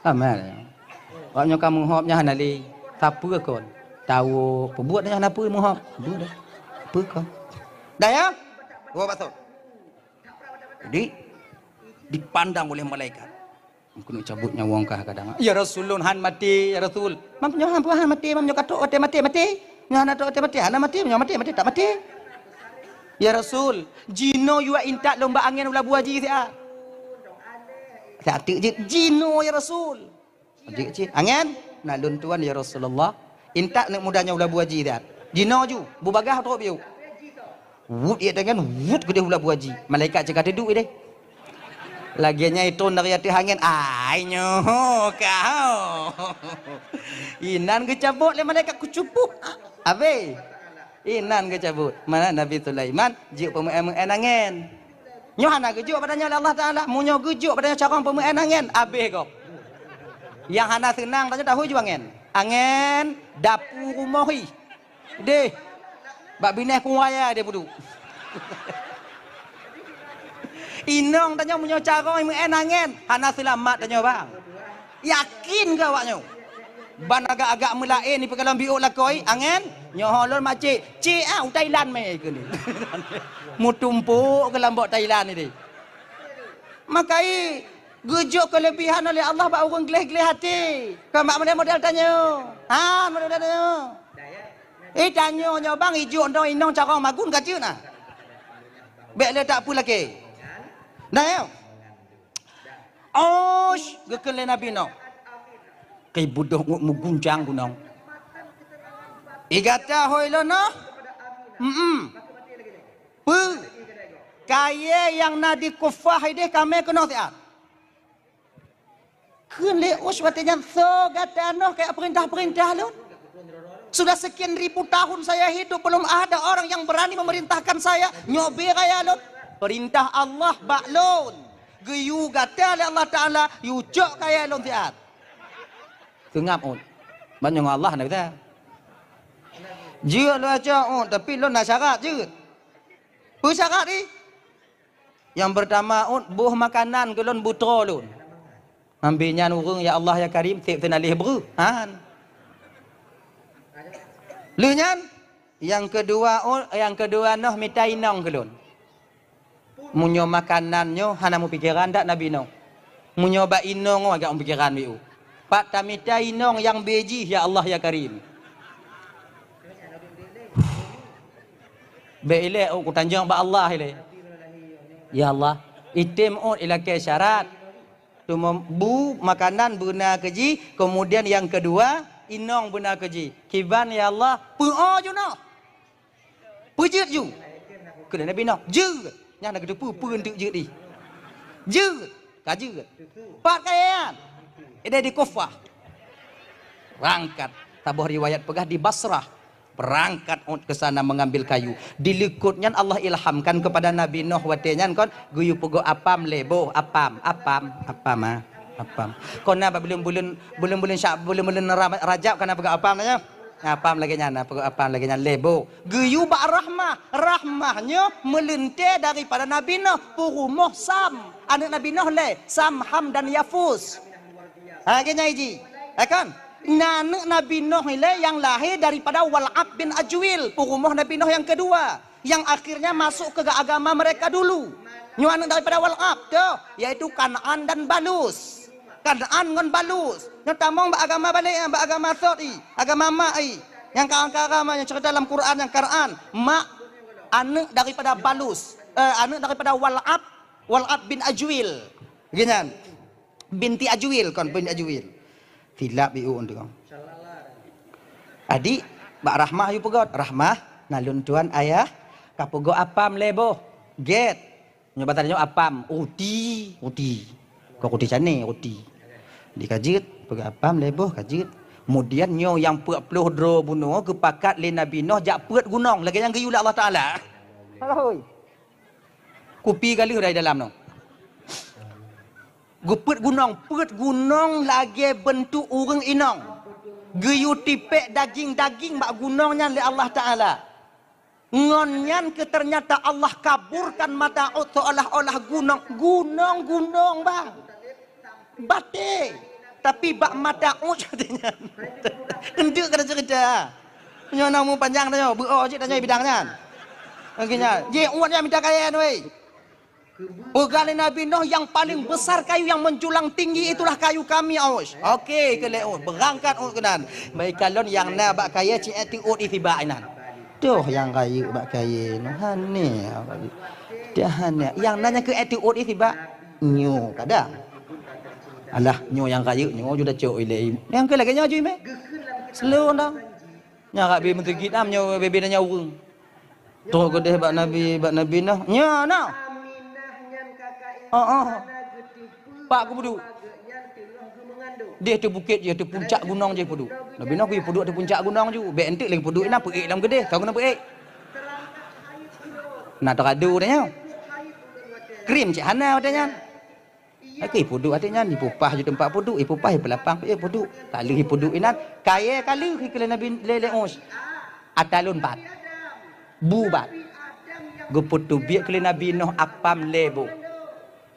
Amar nyoe. Awak nyoe ka meuhop nyan hana lé. Sapeue kon? Tawök. Peubuet nyan hana peue meuhop. Peue dah. Peue kon? Dah ya? Dua bakso. Jadi dipandang oleh malaikat. Keuneuk cabot nyawöng kah kadang. Ya Rasul, lôn han maté, ya Rasul. Mam nyoe han, han maté, mam nyoe ka trok watèe maté, maté. Nyoe hana trok watèe maté, hana maté, nyoe maté, maté, tak maté. Ya Rasul, jinoe yue intat lôn bak angén u labu haji siat. Siat teuk jeuet, jinoe ya Rasul. Jeuet cit, angén, na lôn tuan ya Rasulullah. Intat aneuk muda nyoe u labu haji siat. Jinoe ju, bubagaih trok biu. Wut ié tangan, wut keudeh u labu haji. Malaikat cit ka teuduek ideh. Lagèe nyan itron dari ateueh angén, "Ai nyoe ka." Inan geucabot lé malaikat kucupuk. Abéh. Inan geucabot. Mana Nabi Sulaiman jeuet peumeu'en-meu'en angén. Nyoe hana geujok bak tanyoe lé Allah Taala. Meunyoe geujok bak tanyoe carông peumeu'en angén, abéh gob. Nyang hana seunang tanyoe tahu ju angén. Angén dapu rumoh ih. Deh. Bak binéh kuwaya deh pudu. Inong tanyoe meunyoe carông meu'en angén, hana seulamat tanyoe bang. Yakin keu awak nyoe? Ban agak-agak meulaén ipeukalon biôk lakoe, angén, nyoe lôn macé, cé ah u Thailand mé keuneuk. Meutumpok keu lambok Thailand ideh. Makai geujok keuleubihan oleh Allah bak ureuëng gleh-gleh até. Kon bak model-model tanyoe. Ha, model-model tanyoe. Eh, tanyoe nyoe bang ijok ndong inong carông magun ka jeuet na. Bèk le tak peue lakèe. Nah, ya. Osh, geukheun lé Nabi Nuh. Keu beudôh ngon meuguncang gunong. Igata hôi lôn noh. Mm-mm. Peue? Kayèe nyang na di kufah ideh kamé keunoe siat. Kheun lé Us watèe nyan, "Soe gata noh kajak peurintah-peurintah lôn? Sudah sekian ribu tahun saya hidup, belum ada orang yang berani memerintahkan saya. Nyoe bèe raya lôn. Peurintah Allah bak lôn. Geuyue gata lé Allah Taala, yue cok kayèe lôn siat." Seungab Ut. Ban nyoe ngon Allah na bisa. Jeuet lôn cok Ut, tapi lôn na syarat jeuet. Peue syarat jih? Nyang peurtama Ut, boh makanan keu lôn beutroe lôn. Ambi nyan ureuëng, "Ya Allah, ya Karim, sép seunalih breuh." Han. Lheueh nyan, nyang keudua Ut, nyang keudua noh mita inong keu lôn. Meunyoe makanan nyoe hana meupikeran dak Nabi Nuh. Meunyoe bak inong agak meupikeran biu. Pat tamita inong nyang bèe jih, "Ya Allah, ya Karim." Bèk ilèe, oh, kutanjong bak Allah ilèe. Ya Allah, item ôt ilakée syarat. Teuma bu makanan beuna keu jih, kemudian nyang keudua, inong beuna keu jih. Kiban ya Allah, peuo ju noh. Peujeuet ju. Keu Nabi Nuh, jeuet. Nyan na geuteupeue peue enteuk jeuet jih. Jeuet, ka jeuet. Pat kayée nyan. Ideh di Kufah. Berangkat. Saboh riwayat peugah di Basrah. Berangkat ôt ke sana mengambil kayu. Di likot nyan Allah ilhamkan kepada Nabi Nuh watée nyan kon, geuyue peugöt apam lé boh, apam, apam, apam, ah, apam. Kon na bak buleuen-buleuen, buleuen-buleuen Sya-, buleuen-buleuen Ra-, Rajab kana peugöt apam nyan. Apam lagée nyan, peugöt apam lagée nyan lé boh. Geuyue bak Rahmah, Rahmah nyoe meuleuntée daripada Nabi Nuh, peurumoh Sam. Aneuëk Nabi Nuh lé, Sam, Ham dan Yafus. Ha, geuh nyan jih. Ya kan? Na aneuëk Nabi Nuh ilée nyang lahé daripada Wal'ab bin Ajwil, peurumoh Nabi Nuh nyang keudua, nyang akhirnya masuk ke agama mereka dulu. Nyoe aneuëk daripada Wal'ab, toh, yaitu Kan'an dan Balus. Kan'an ngon Balus. Nyoe tamong bak agama balek, bak agama Thot i, agama mak i. Nyang ka angka agama nyang cerita dalam Quran nyang Kan'an, mak aneuëk daripada Balus, eh, aneuëk daripada Wal'ab, Wal'ab bin Ajwil. Geuh nyan. Binti Ajwil, kon binti Ajwil. Silap iu untuk kau. Adik, bak Rahmah yue peugöt. Rahmah, na lôn tuan ayah, ka peugöt apam lé boh. Gét. Nyoe basa nyoe apam, ruti, ruti. Kon ruti cane, ruti. Di ka jeuet, peugöt apam lé boh, ka jeuet. Kemudian nyoe nyang peuet ploh droe bunoe geupakat lé Nabi Nuh jak peuet gunong, lagée nyang geuyue lé Allah Taala. Hoi. Kupi galeuh dari dalam nyoe. Geupeuet gunong, peuet gunong lagée beuntuk ureuëng inong. Geuyue tipék daging-daging bak gunong nyan lé Allah Taala. Ngon nyan keu teunyata Allah kaburkan mata ôt seolah-olah gunong, gunong, gunong, bang. Batée. Tapi bak mata ôt nyan. Enteuk keuneuk cerita. Nyoe na mu panjang tanyoe, beuo cit tanyoe bidang nyan. Lagée nyan. Jih ôt nyan mita kayée nyoe. Peugah lé Nabi Nuh, "Yang paling besar kayu yang menjulang tinggi itulah kayu kami, Aus." Oke, keu lé Aus, beurangkat Aus keunan. Bak ikalon nyang na bak kayée cit teuôt i sibak inan. Toh nyang rayeuk bak kayée nyoe, hane. Dah hane. Nyang na nyang keu teuôt i sibak. Nyoe kadang. Alah, nyoe nyang rayeuk nyoe ju tacok ilée. Nyang keu lagée nyoe ju imé. Slow down. Nyan rabi meuseujid am nyoe bebe nyan ureuëng. Trok keudeh bak Nabi, bak Nabi Nuh. Nyan na. Oh, oh. Pak geupeuduek. Deh teuh bukét jih, teuh puncak gunong jih peuduek. Nabi Nuh geupeuduek teuh puncak gunong ju. Bék enteuk lagi peuduek inan peuék lam keudeh. Soe keuneuk peuék? Na teuradu dah nyoe. Krim cit hana watée nyan. Oke, peuduek watée nyan, ipupah ju teumpat peuduek, ipupah ipeulapang, eh, peuduek. Ka lheueh peuduek inan, kayée ka lheueh ikeu lé Nabi lé, lé Us. Ata lôn pat. Bu bat. Geupeuteubiet keu lé Nabi Nuh apam lé boh.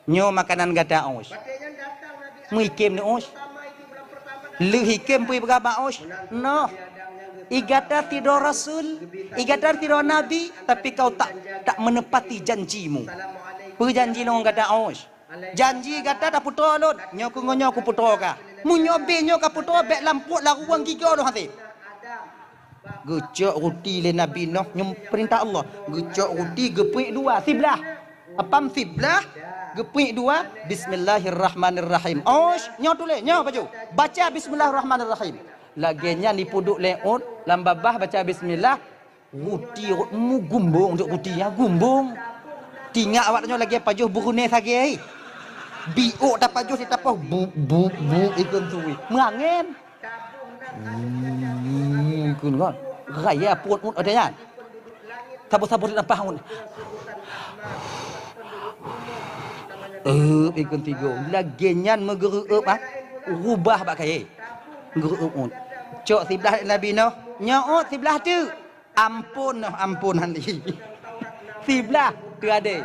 Nyoe makanan gata Us. Meuikem ni Us. Lheueh ikem peue ipeugah bak Us. Noh. I gata sidroe rasul, i gata sidroe nabi, tapi kau tak, tak menepati janjimu. Peue janji lôn ngon gata Us? Janji gata tapeutroe lôn, nyoe keu ngon nyoe kupeutroe kah. Meunyoe bée nyoe kapeutroe, bék lam pruet laruwang gigoe lôn hase. Geucok ruti lé Nabi Nuh, nyoe peurintah Allah. Geucok ruti, geupeuék dua, siblah. Apam siblah, geupeuék dua, bismillahirrahmanirrahim. Osh, nyoe tuléh, nyoe pajoh. Baca bismillahirrahmanirrahim. Lagée nyan ipeuduek lé ôt, lam babah baca bismillah, Ruti rot mu gumbong, dok ruti nyan gumbong. Tingak awak tanyoe lagée pajoh beureunéh sagée. Biôk tapajoh sitapoh bu, bu, bu, ikon tui. Meurangén. Hmm, ikon kan. Raya pruet ngon ada nyan. Saboh-saboh di lampah ngon. Eup ikon tigo. Lagée nyan meugeureup ah. Rubah bak kayée. Geureup ngon. Cok siblah Nabi Nuh. Nyoe siblah teuk. Amphon noh, amphon hana. Siblah teuadé.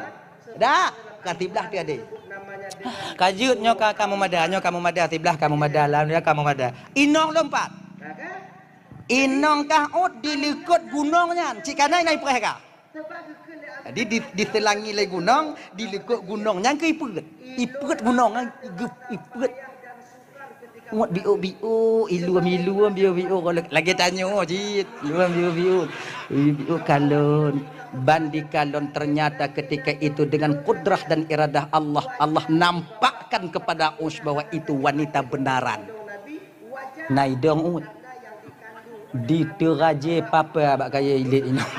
Dak, ka siblah teuadé. Ka jeuet nyoe ka, ka meumada, nyoe ka meumada, siblah ka meumada, alhamdulillah ka meumada. Inong lom pat. Inong kah ôt di likot gunong nyan, cit kana inong ipreh ka. Jadi di, diseulangi lé gunong, di likot gunong nyan keu ipeuet. Ipeuet gunong nyan, ipeuet. Ngot biôk-biôk, ilum-ilum biôk-biôk, lagée tanyoe cit, ilum biôk-biôk, biôk-biôk kalon. Ban dikalon ternyata ketika itu dengan kudrah dan iradah Allah, Allah nampakkan kepada Ush bahwa itu wanita benaran. Na idong uet. Diteuraje papa bak kayée ilét inong.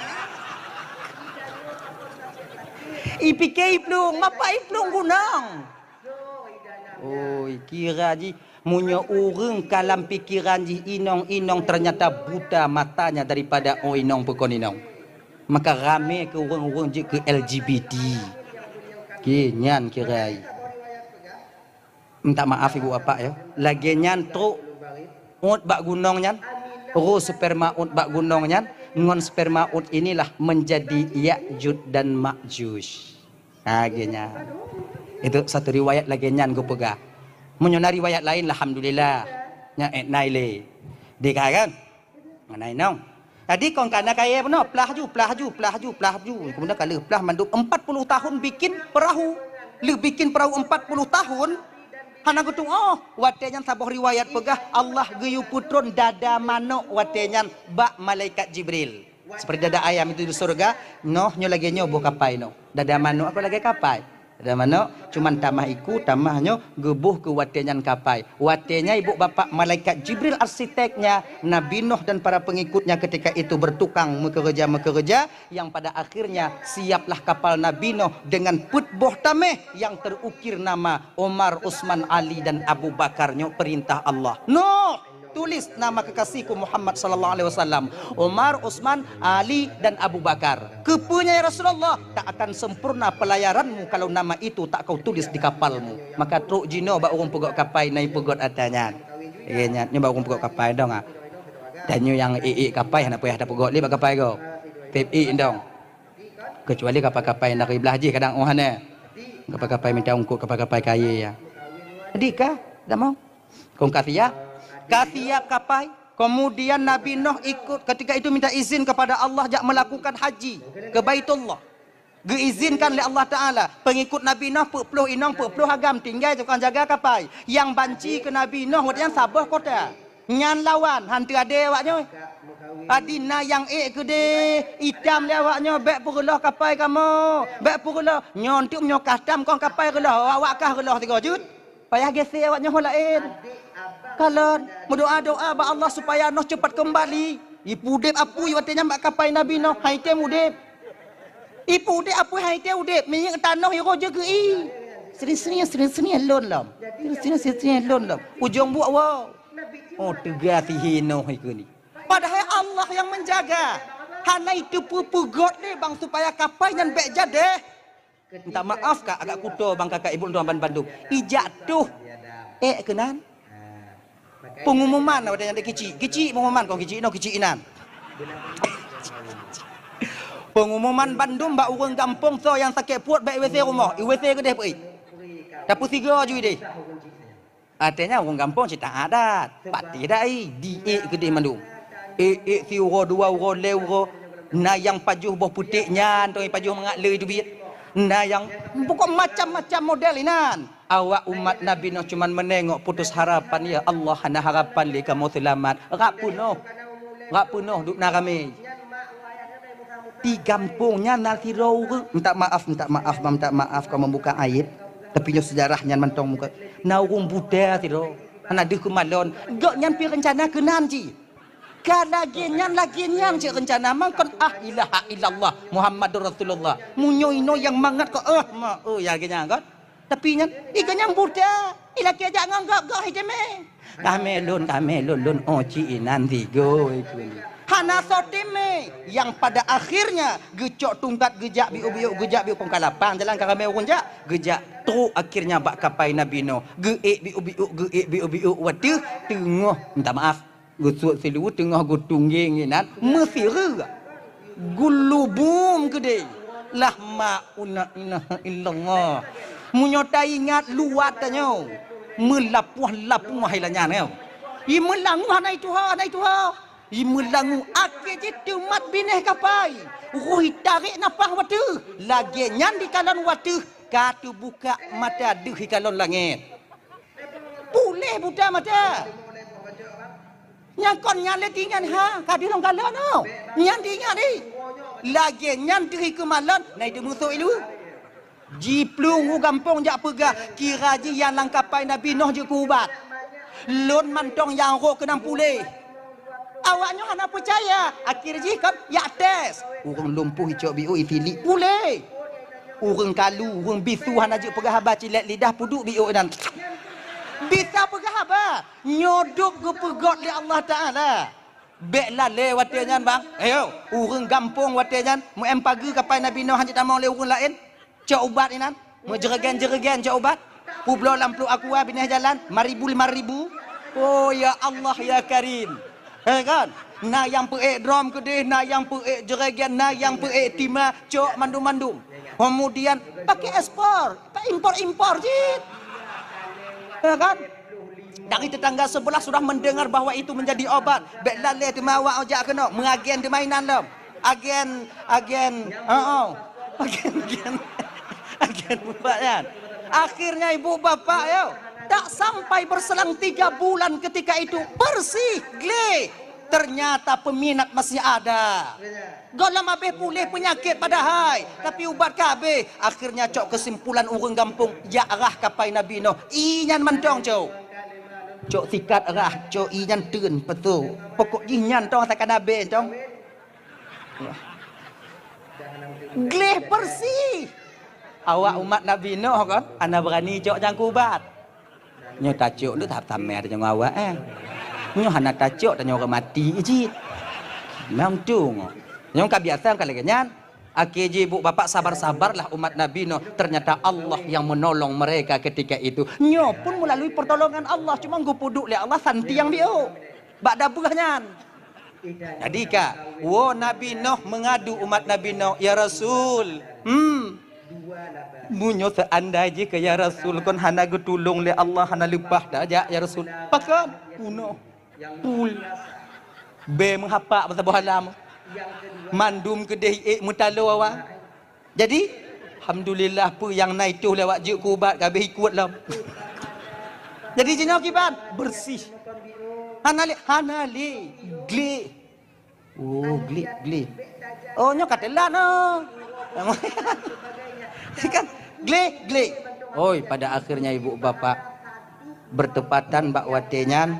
Ipike iplueng, mapa iplueng gunong? Oi, kira jih, meunyoe ureuëng ka lam pikeran jih inong-inong, ternyata buta matanya daripada, oh, inong peukon inong. Maka ramé keu ureuëng-ureuëng jeuet keu L G B T. Oke, nyan kira ai. Minta maaf ibu bapak ya. Lagée nyan trok uet bak gunong nyan, roh sperma uet bak gunong nyan, ngon sperma uet inilah menjadi Ya'juj dan Ma'juj. Ha, lagée nyan. Itu satu riwayat lagée nyan geupeugah. Meunyoe na riwayat lain, alhamdulillah. Nyan, eh, nai lé. Dika kan? Ngon inong. Jadi kon kana kayée bunoe, plah ju, plah ju, plah ju, plah ju. Kemudian ka lheueh plah mandum empat puluh tahun bikin perahu. Lheueh bikin perahu empat puluh tahun, hana geutueng. Oh, watée nyan saboh riwayat peugah Allah geuyue peutron dada manok watée nyan bak malaikat Jibril. Seperti dada ayam itu di surga, noh nyoe lagée nyoe boh kapai noh. Dada manok aku lagée kapai. Dada manok, cuman tamah iku, tamah nyoe geuboh keu watée nyan kapai. Watée nyan ibu bapak malaikat Jibril arsiteknya, Nabi Nuh dan para pengikutnya ketika itu bertukang meukeureuja-meukeureuja, yang pada akhirnya siaplah kapal Nabi Nuh dengan peuet boh tameh yang terukir nama Umar, Utsman, Ali dan Abu Bakar. Nyoe perintah Allah. Nuh! Tulis nama kekasihku Muhammad sallallahu alaihi wasallam, Umar, Utsman, Ali, dan Abu Bakar. Keupeue nyan ya Rasulullah? Tak akan sempurna pelayaranmu kalau nama itu tak kau tulis di kapalmu. Maka trok jinoe bak ureuëng peugöt kapai na ipeugöt atra nyan. Iya nyan, nyoe bak ureuëng peugöt kapai dong ah. Dan nyoe nyang ék-ék kapai hana payah tapeugöt lé bak kapai gob. Pép ék dong. Kecuali kapai-kapai dari blah jih kadang oh hana. Kapai-kapai minta ungkot, kapai-kapai kayée ya. Jadi kah? Tak mau. Kong ka siap? Ka siap kapai? Kemudian Nabi Nuh ikut, ketika itu minta izin kepada Allah jak melakukan haji ke Baitullah. Geuizinkan lé Allah Taala. Pengikut Nabi Nuh peuet ploh inong, peuet ploh agam tinggai tukang jaga kapai. Nyang banci keu Nabi Nuh watée nyan saboh kota. Nyan lawan, han teuadé awak nyoe. Adi na nyang ék keudeh, itam lé awak nyoe, bék peureuloh kapai kamoe. Bék peureuloh. Nyoe untuk nyoe kah tam kong kapai reuloh, awak kah reuloh sigoe jeuet. Payah gésé awak nyoe laén. Kalon, meudoá-doá bak Allah supaya Nuh cepat kembali. Ipeudeb apui watée nyan bak kapai Nabi Nuh, hai tem udeb. Ipeudeb apui hai tem udeb, minyeuk tanoh iroh jeuet keu ié. Sering-sering, sering-sering lôn lom. Sering-sering, sering-sering lôn lom. Ujong buet woe. Oh, teuga sihé Nuh ikeu ni. Padahai Allah nyang menjaga. Hana iteupeue peugöt lé bang supaya kapai nyan bék jadeh. Minta maaf ka agak kuto bang kakak ibu tuan ban bandum. Ijak tuh. Eh keunan. Pengumuman awak nyan kicik, kicik pengumuman kong kicik inoe kicik inan. Pengumuman bandum bak ureuëng gampông soe nyang sakét pruet bék I W C rumoh, I W C keudeh peuék. Tapeusigoe ju ideh. Artinya ureuëng gampông cit taát dat, pati dai, diék keudeh mandum. Ék-ék siuroe dua uroe lhée uroe, na nyang pajoh boh puték nyan, tong pajoh mangat le teubiet. Na nyang pokok macam-macam model inan. Awak umat Nabi Nuh cuman meunengok putus harapan, ya Allah hana harapan lé kamoe seulamat. Rap peunoh, rap peunoh duek na ramé. Di gampông nyan na sidroe ureuëng, minta maaf, minta maaf, minta maaf kamoe buka aib. Tapi nyoe sejarah nyan mantong muka. Na ureuëng buta sidroe, hana deuh keumalon. Gobnyan pi reuncana keunan cit. Ka lagée nyan, lagée nyan cit reuncana mangkon ah ilaha illallah Muhammadur Rasulullah. Meunyoe inoe nyang mangat kok ah ma oh ya lagée nyan kan. Tapi nyan, iga nyang buta, ilakée jak ngon gok-gok hai teumé. Kamé lôn, kamé lôn, lôn oh ci inan tigo ikeu ni. Hana soe teumé, nyang pada akhirnya geucok tungkat geujak biuk-biuk, geujak biuk pongkalapang jalan ka ramé ureuëng jak, geujak trok akhirnya bak kapai Nabi Nuh. Geuék biuk-biuk, geuék biuk-biuk watée teungoh, minta maaf, geusuet siluweue teungoh geutunggeng inan meusireuek. Gulubum keudeh. Lah ma una ilaha illallah. Meunyoe taingat luwat tanyoe, meulapuah-lapuah ilanyan nyoe. I meulangu hana ituha, hana ituha. I meulangu akhé jih teumat binéh kapai. Roh itarek nafah wateuh. Lagée nyan dikalon wateuh ka teubuka mata deuh ikalon langét. Puléh buta mata. Nyang kon nyan lé tingan ha, ka dilong galon oh. Nyan tingan di. Lagée nyan deuh keu malon, na itu musoh ilu. Jiplueng u gampông jak peugah, kira jih nyang lam kapai Nabi Noh jeuet keu ubat. Lôn mantong nyang rhot keunong puléh. Awaknyoe hana peucaya, akhé jih kon jak tes. Ureuëng lumpuh icok biôh isilik puléh. Ureuëng kalu, ureuëng bisu hana jeuet peugah haba cilek lidah peuduek biôh nan. Bisa peugah haba, nyoe dub geupeugét lé Allah Taala. Bék lalée watée nyan, bang. Ayo, ureuëng gampông watée nyan, meu-em pageue kapai Nabi Noh hana jitamong lé ureuëng laén. Cok ubat inan, meujeureugén-jeureugén cok ubat. Peubloe lam pluek aqua binéh jalan, lima ribu, lima ribu. Oh, ya Allah, ya Karim. Eh, kan? Na nyang peuék drom keudeh, na nyang peuék jeureugén, na nyang peuék tima, cok mandum-mandum. Kemudian, pakai ekspor, pakai impor-impor cit. Eh, kan? Dari tetangga sebelah sudah mendengar bahwa itu menjadi obat. Bék lalée teuma awak jak keunoe, meuagen teuma inan lom. Agen, agen, oh, oh. Agen, agen, agen ubat nyan. Akhirnya ibu bapak, yo, tak sampai berselang tiga bulan ketika itu bersih, gleh. Ternyata peminat masih ada. Gohlom habéh puléh peunyakét padahai, tapi ubat ka habéh. Akhirnya cok keusimpulan ureuëng gampông, jak rhah kapai Nabi Noh. Ié nyan mantong cok. Cok sikat rhah, cok ié nyan teun peutôh. Pokok jih nyan tong takana bé tong. Gleh bersih. Awak umat Nabi Noh kon hana beurani cok nyang keu ubat. Nyoe tacok deuh that tamé ada nyoe awak, eh. Nyoe hana tacok tanyoe ureuëng mati cit. Memang tu nyoe. Nyoe ka biasa ka lagée nyan. Akhé jih ibu bapak sabar-sabarlah umat Nabi Noh. Ternyata Allah yang menolong mereka ketika itu. Nyoe pun melalui pertolongan Allah. Cuma geupeuduek lé Allah santi nyang biôh. Bak dabeuh nyan. Jadi ka, woe Nabi Noh meungadu umat Nabi Noh, "Ya Rasul, hmm, meunyoe seuandai jih keu ya Rasul kon hana geutulông lé Allah, hana leupah tajak ya Rasul." Pakon? Unoe. Pul. Bé meuhapak meusaboh alam. Mandum keudeh ék meutaloe awak. Jadi, alhamdulillah, peue nyang na itôh lé awak jeuet keu ubat, ka habéh ikot lom. Jadi, jinoe kiban, bersih. Hana lé, hana lé, gleh. Oh, gleh, gleh. Oh, nyoe ka teulat, oh. Kan? Gleh, gleh. Oi, pada akhirnya ibu bapak bertepatan bak watée nyan,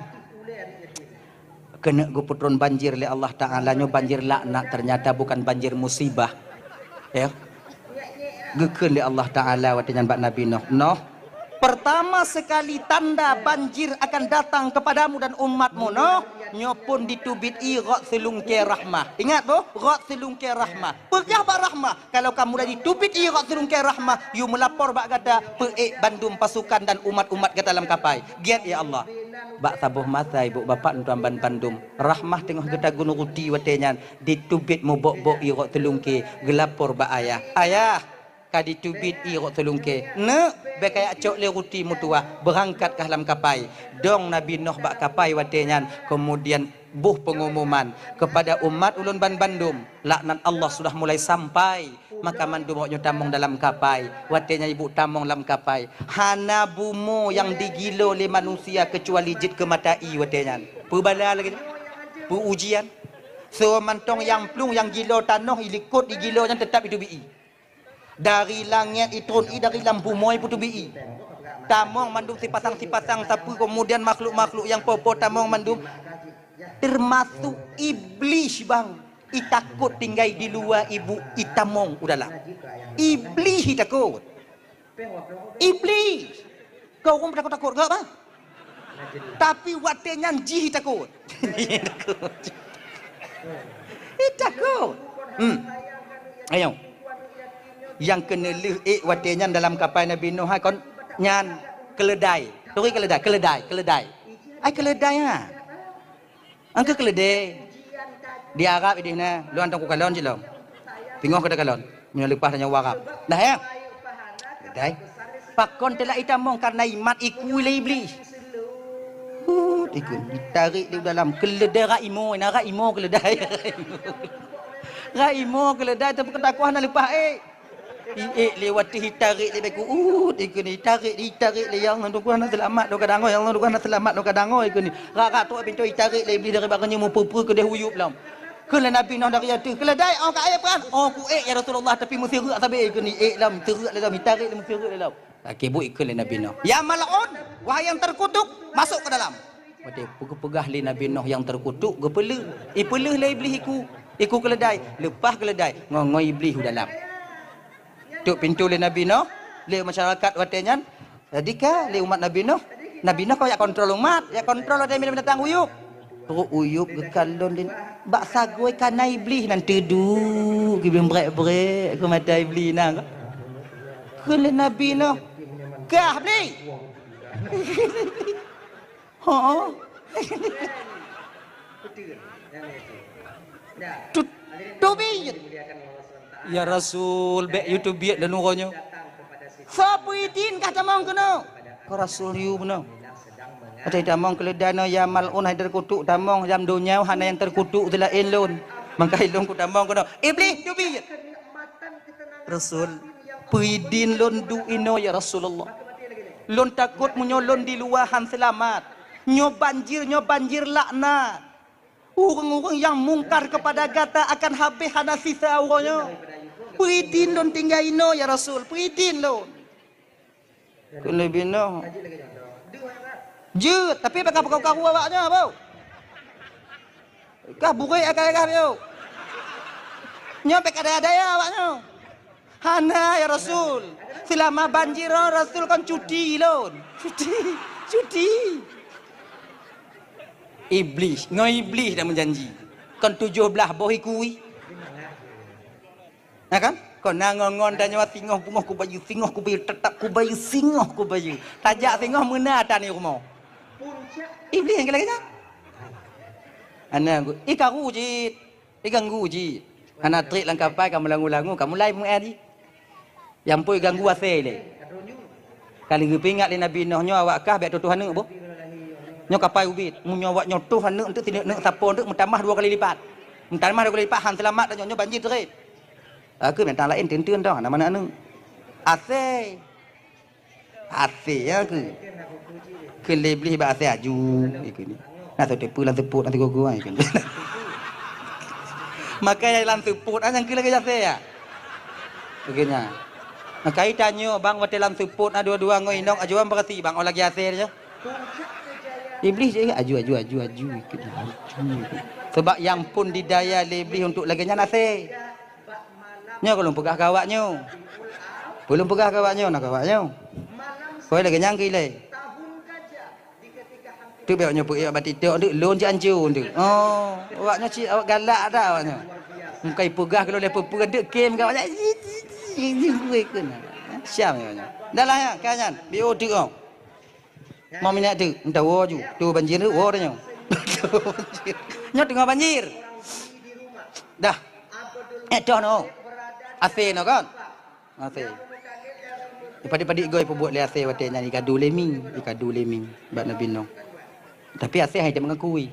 keuneuk geupeutron banjir lé Allah Taala, nyoe banjir laknat, ternyata bukan banjir musibah. Ya. Geukheun lé Allah Taala watée nyan bak Nabi Noh, "Noh, pertama sekali tanda banjir akan datang kepadamu dan umatmu, Noh, nyoe phon diteubiet ié rot seulungkée rahmah." Ingat boh, rot seulungkée rahmah. Peugah bak rahmah, kalau ka mulai diteubiet ié rot seulungkée rahmah, yue meulapor bak gata, peuék bandum pasukan dan umat-umat gata lam kapai. Giat, ya Allah. Bak saboh masa ibu bapak lôn tuan ban bandum, rahmah teungoh geutagun ruti watée nyan, diteubiet mubok-bok ié rot seulungkée, geulapor bak ayah. "Ayah, ka diteubiet ié rot seulungkée." "Neuk, bék kajak cok lé ruti meutuwah, beurangkat kah lam kapai." Dong Nabi Noh bak kapai watée nyan, keumudian boh peungumuman kepada umat ulôn ban bandum, "Laknat Allah sudah mulai sampai." Maka mandum awaknyoe tamong dalam kapai. Watée nyan ibu tamong lam kapai, hana bumoe nyang digilo lé manusia keucuali jeuet keu mata ié watée nyan. Peubala lagée nyan. Peu ujian. Soe mantong nyang plueng nyang gilo tanoh ilikot igilo nyan teutap iteubiet ié. Dari langét itron ié, dari lam bumoe peuteubiet ié. Tamong mandum sipasang-sipasang sapeue, keumudian makhluk-makhluk nyang po-po tamong mandum. Teumasok Iblih, bang, itakot tinggai di luwa ibu, itamong u dalam. Iblih itakot. Iblih. Keu ureuëng takot-takot gak, bang. Tapi watée nyan jih itakot. Itakot. Hmm. Ayo. Nyang keuneulheueh ék watée nyan dalam kapai Nabi Nuh kon nyan keuleudai. Turi keuleudai, keuleudai, keuleudai. Ai keuleudai ha. Angka keuleudai. Di Arab ideh na, lôn hantom kukalon cit lom. Pingoh ka takalon. Meunyoe leupah tanyoe Arab. Dah ya? Keuleudai. Pakon teulak itamong karena imat ikui lé Iblih. Hut ikun, itarek di dalam keuleudai rak imo, na rak imo keuleudai. Rak imo keuleudai tapi keutakwa hana leupah ék. Iék lé watée itarek lé beku, hut ikun, itarek, itarek lé, ya Allah, dukun hana seulamat, doka dangoe, ya Allah, dukun hana seulamat, doka dangoe ikun. Rak-rak trok pintoe itarek lé Iblih dari bak nyoe meupeue-peue keudeh uyueb lom. Kheun lé Nabi Nuh dari ateueh, "Keuleudai, oh ka ayo peran." "Oh ku ék ya Rasulullah, tapi meusireuk sabe," kheun, "ék lom, sireuk lé lom, itarék lé meusireuk lé lom." Akhé buet kheun lé Nabi Nuh, "Ya mal'un, wahai nyang teukutuk, masuk ke dalam." Watèe geupeugah lé Nabi Nuh nyang teukutuk, geupeuleuh. Ipeuleuh lé Iblih iku, iku keuleudai, leupah keuleudai, ngon-ngon Iblih u dalam. Tuk pintoe lé Nabi Nuh, lé masyarakat watèe nyan, Jadi ka lé umat Nabi Nuh, Nabi Nuh ka jak kontrol umat, jak kontrol watèe binatang uyueb. Trok uyueb geukalon lé, bak sagoe ka na Iblih nan teuduek, geubieng brek-brek keu mata Iblih na. Kheun lé Nabi Nuh, "Kah Iblih!" "Ho." "Tu-, teubiet." "Ya Rasul, bèk yue teubiet lôn uroe nyoe." "Soe peuidin kah tamong keunoe?" "Ko Rasul yue bunoe." "Watèe tamong keuleudai nyoe ya mal'un hai teukutuk tamong, lam donya hana nyang teukutuk seulaén lôn. Mangkai lôn kutamong keunoe." "Iblih, teubiet!" "Rasul, peuidin lôn duek inoe ya Rasulullah. Lôn takot meunyoe lôn di luwa han seulamat. Nyoe banjir, nyoe banjir laknat. Ureuëng-ureuëng nyang mungkar keupada gata akan habéh hana sisa uroe nyoe. Peuidin lôn tinggai inoe ya Rasul, peuidin lôn." Kheun lé Nabi Nuh, "Jeuet, tapi bèk karu-karu awaknyoe, Abu. Kah burék akai-akai nyoe. Nyoe bèk ka daya-daya awaknyoe." "Hana ya Rasul. Seulama banjir nyoe Rasul kon cuti lôn." "Cuti, cuti." Iblih, ngon Iblih dak meujanji. Kon tujoh blaih boh ikui. Na kan? Kon na ngon-ngon tanyoe singoh beungoh kubayeue, singoh kubayeue, teutap kubayeue, singoh kubayeue. Tajak singoh meuna ata ni rumoh. Iblih nyang lagèe nyan. Ana, ih karu cit. Ih ganggu cit. Hana trép lam kapai ka meulangu-langu, ka mulai meu'en jih. Nyang pui ganggu asèe lé. Ka lheueh geupeuingat lé Nabi Nuh nyoe awak kah bèk tutoh aneuk boh. Nyoe kapai ubit. Meunyoe awak nyoe toh aneuk eunteuk sineuk-neuk sapo eunteuk meutamah dua kali lipat. Meutamah dua kali lipat han seulamat tanyoe nyoe banjir trép. Aku binatang laén teun-teun toh, nama aneuk. Asèe. Asèe ya ke. Keu lé Iblih bak asèe aju. Ikeu ni. Nah, tu teupeu lam seupôt nanti gogo ai kan. Maka lam seupôt ah nyang keu lagèe asèe ya. Oke nya. Maka itanyoe bang watèe lam seupôt ah dua-dua ngon inong ajuan berarti bang oh lagi asèe je. Iblih je aju aju aju aju ikut aju. Sebab nyang pun didaya lé Iblih untuk lagèe nyan asèe. Nyoe ka lôn peugah keu awak nyoe. Peue lôn peugah keu awak nyoe, na keu awak nyoe. Koi lagèe nyang keu ilèe. Tu biar nyoe peuék bak TikTok tu, lôn cit anco tu. Oh, awak nyoe cit awak galak dah awak nyoe. Mukai peugah keu lôn lé peue-peue tu kem keu awak nyoe. Siam nyoe. Dah lah ya, kan nyan. Bio tu oh. Mau minyak tu, entah wo ju. Tu banjir tu, wo dah nyoe. Nyoe teungoh banjir. Dah. Eh, dah no. Asèe no kan? Asèe. Padit-padit goi peubuet lé asèe watèe nyan ikadu lé mi, ikadu lé mi bak Nabi Nuh. Tapi asèe hai dia mengakui.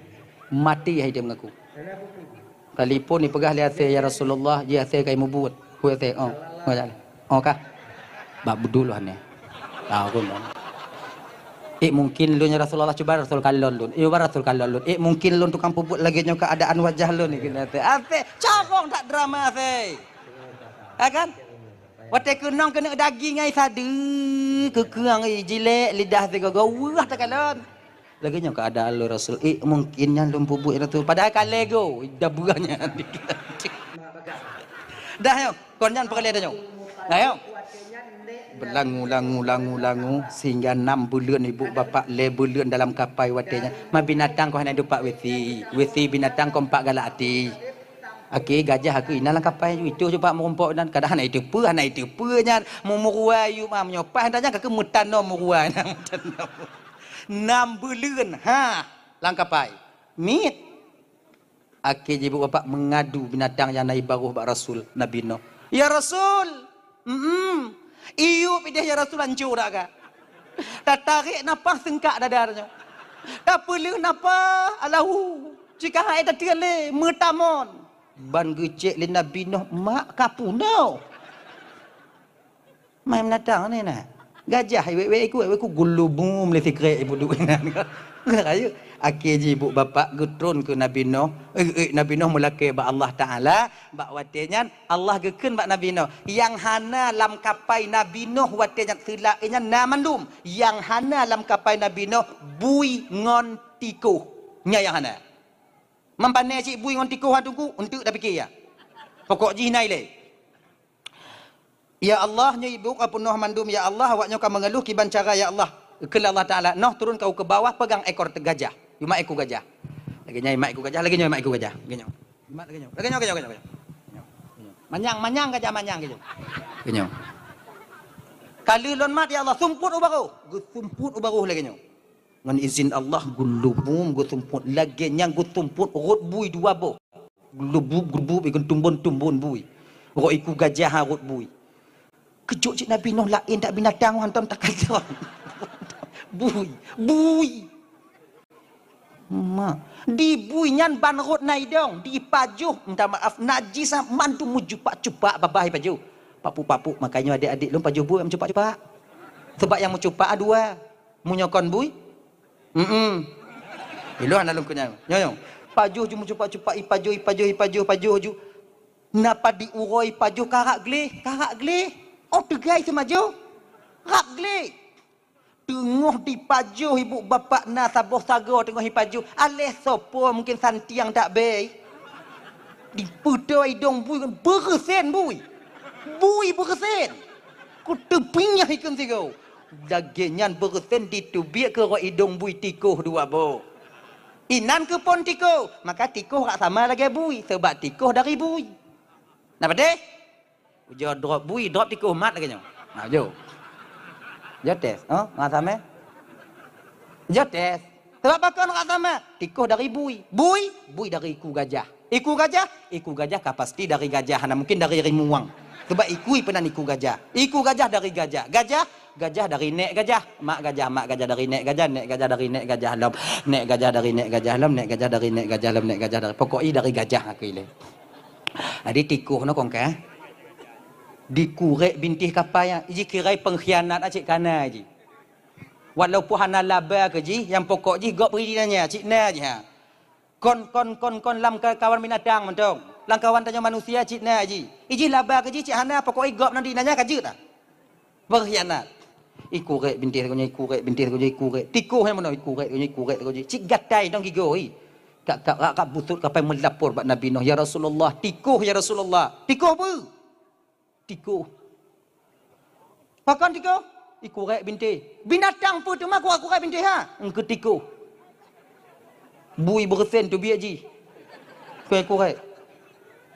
Mati hai dia mengaku. Kalipun ipeugah lé asèe, "Ya Rasulullah, ji asèe kai mubuet." Ku asèe, "Oh, oh, ya. Oh, kah?" Bak beudôh lôn nyan. Tahu lôn. "Eh, mungkin lôn, ya Rasulullah, cuba Rasul kalon lôn. Eh, cuba Rasul kalon lôn. Eh, mungkin lôn tukang peubuet lagèe nyoe keuadaan wajah lôn," kheun asèe. Asèe, cabong that drama asèe. Ya kan? Watèe keunong keuneuk daging ai sadeue, keukeuang ai jilek, lidah sigogo, weueh takalon. Lagèe nyoe keuadaan lôn Rasul, "Eh, mungkin nyan lôn peubuet nyan tu." Padahai ka lego, dah beurah nyan. Dah nyoe, kon nyan peureulèe dah nyoe. Dah nyoe. Beulangu, langu, langu, langu, sehingga nam buleuen ibu bapak, lhèe buleuen dalam kapai watèe nyan. Ma binatang kon hana dupat wesi, wesi binatang kon pat galak até. Akhé gajah aku inan lam kapai ju, itu ju pat meurumpok inan. Kadang hana iteupeue, hana iteupeue nyan. Meumeuruai yue ma meunyoe paih nyan ka keu meutanom meuruai nyan, meutanom. Nam buleuen, ha, lam kapai. Miet. Akhé jibu bapak meungadu binatang nyang na ibaroh bak Rasul, Nabi Nuh. "Ya Rasul, mm, iyup ideh ya Rasul, anco dak ka. Tatarek nafah seungkak dada nyoe. Tapeuleuh nafah, Allahu, cika hai tateun lé, meutamon." Ban geucék lé Nabi Nuh, "Mak ka punoh." Mai meunatang ni na. Gajah wék-wék ikut, wék ku gulubum lé sikrek ibu duek inan. Rayeuk. Akhé jih ibu bapak geutron keu Nabi Nuh. Eh, eh, Nabi Nuh meulakée bak Allah Taala. Bak watée nyan Allah geukheun bak Nabi Nuh, "Nyang hana lam kapai Nabi Nuh watée nyan seulak nyan na mandum. Nyang hana lam kapai Nabi Nuh bui ngon tikoh. Nyan nyang hana." Meupané cit bui ngon tikoh, ha Teungku? Eunteuk tapiké, ya. Pokok jih na ilée. "Ya Allah, nyoe ibu ka peunoh mandum, ya Allah, awak nyoe ka meungeuluh, kiban cara, ya Allah." Kheun lé Allah Taala, "Noh turun kau keu bawah, pegang ekor te-, gajah." Imat ekor gajah. Lagée nyoe imat ekor gajah, lagée nyoe imat ekor gajah. Lagée nyoe. Imat lagée nyoe. Lagée nyoe, lagée nyoe, lagée nyoe. Lagée nyoe. Manyang, manyang gajah manyang lagée nyoe. Lagée nyoe. Ka lheueh lôn mat, ya Allah, sumpot u barôh. Geusumpot u barôh lagée nyoe. Ngon izin Allah, geulubum geusumpot lagée nyang geusumpot rot bui dua boh. Geulubum, geulubum, ikon tumbon-tumbon bui. Rot iku gajah rot bui. Keujok cit Nabi Nuh laén that binatang hantom takalon. Bui, bui. Mak, di bui nyan ban rot na idong, dipajoh, minta maaf, najis mandum meucupak-cupak babah ipajoh. Papuk-papuk, makanya adik-adik lôn pajoh bui meucupak-cupak. Sebab nyang meucupak dua. Meunyoe kon bui? Mm-mm. Ilôn hana lôn keunyan. Nyoe, nyoe. Pajoh ju meucupak-cupak, ipajoh, ipajoh, ipajoh, pajoh ju. Na padi uroe ipajoh karak gleh, karak gleh. Oh, teugai seumajoh. Rab gleh. Teungoh dipajoh ibu bapak na saboh sagoe teungoh ipajoh. Aléh soe po mungken santiang that bei. Dipeutoe idong bui, beureusen bui. Bui beureusen. Kuteupinyah ikon sigoe. Lagée nyan beureusen diteubiet keu rot idong bui tikoh dua boh. Inan keuphon tikoh, maka tikoh rak sama lagée bui, seubab tikoh dari bui. Na padeh? Ujoe drop bui, drop tikoh mat lagée nyoe. Ha, jo. Jo tes, oh, masa meh. Jo tes. Sebab pakon rasa meh? Tikoh dari bui. Bui, bui dari iku gajah. Iku gajah, iku gajah ka pasti dari gajah, hana mungkin dari rimuang. Sebab iku peunan iku gajah. Iku gajah dari gajah. Gajah, gajah dari nék gajah. Mak gajah, mak gajah dari nék gajah. Nék gajah dari nék gajah lom. Nék gajah dari nék gajah lom. Nék gajah dari nék gajah lom. Nék gajah dari, pokok i dari gajah aku ilée. Jadi tikoh nyoe kon ka. Dikurek bintéh kapai nyan, jih kira pengkhianat cit kana jih. Walaupun hana laba keu jih, nyang pokok jih gob ri di nanya, cit na jih ha. Kon, kon, kon, kon lam ka-, kawan binatang mantong. Lam kawan tanyoe manusia cit na jih. Ijih laba keu jih cit hana, pokok i gob nan di nanya ka jeuet dah. Berkhianat. Ikurek bintéh lagoe nyoe, ikurek bintéh lagoe nyoe, ikurek. Tikoh nyang meunoe, ikurek lagoe nyoe, ikurek lagoe nyoe. Cit gatai dong gigoe. Kak, kak, kak, kak busut kapai meulapor bak Nabi Nuh, "Ya Rasulullah, tikoh ya Rasulullah." "Tikoh peue?" "Tikoh." "Pakon tikoh?" "Ikurek bintéh." "Binatang peue teuma kurek-kurek bintéh ha?" "Engkeu tikoh." Bui beureusen teubiet jih. Keu kurek.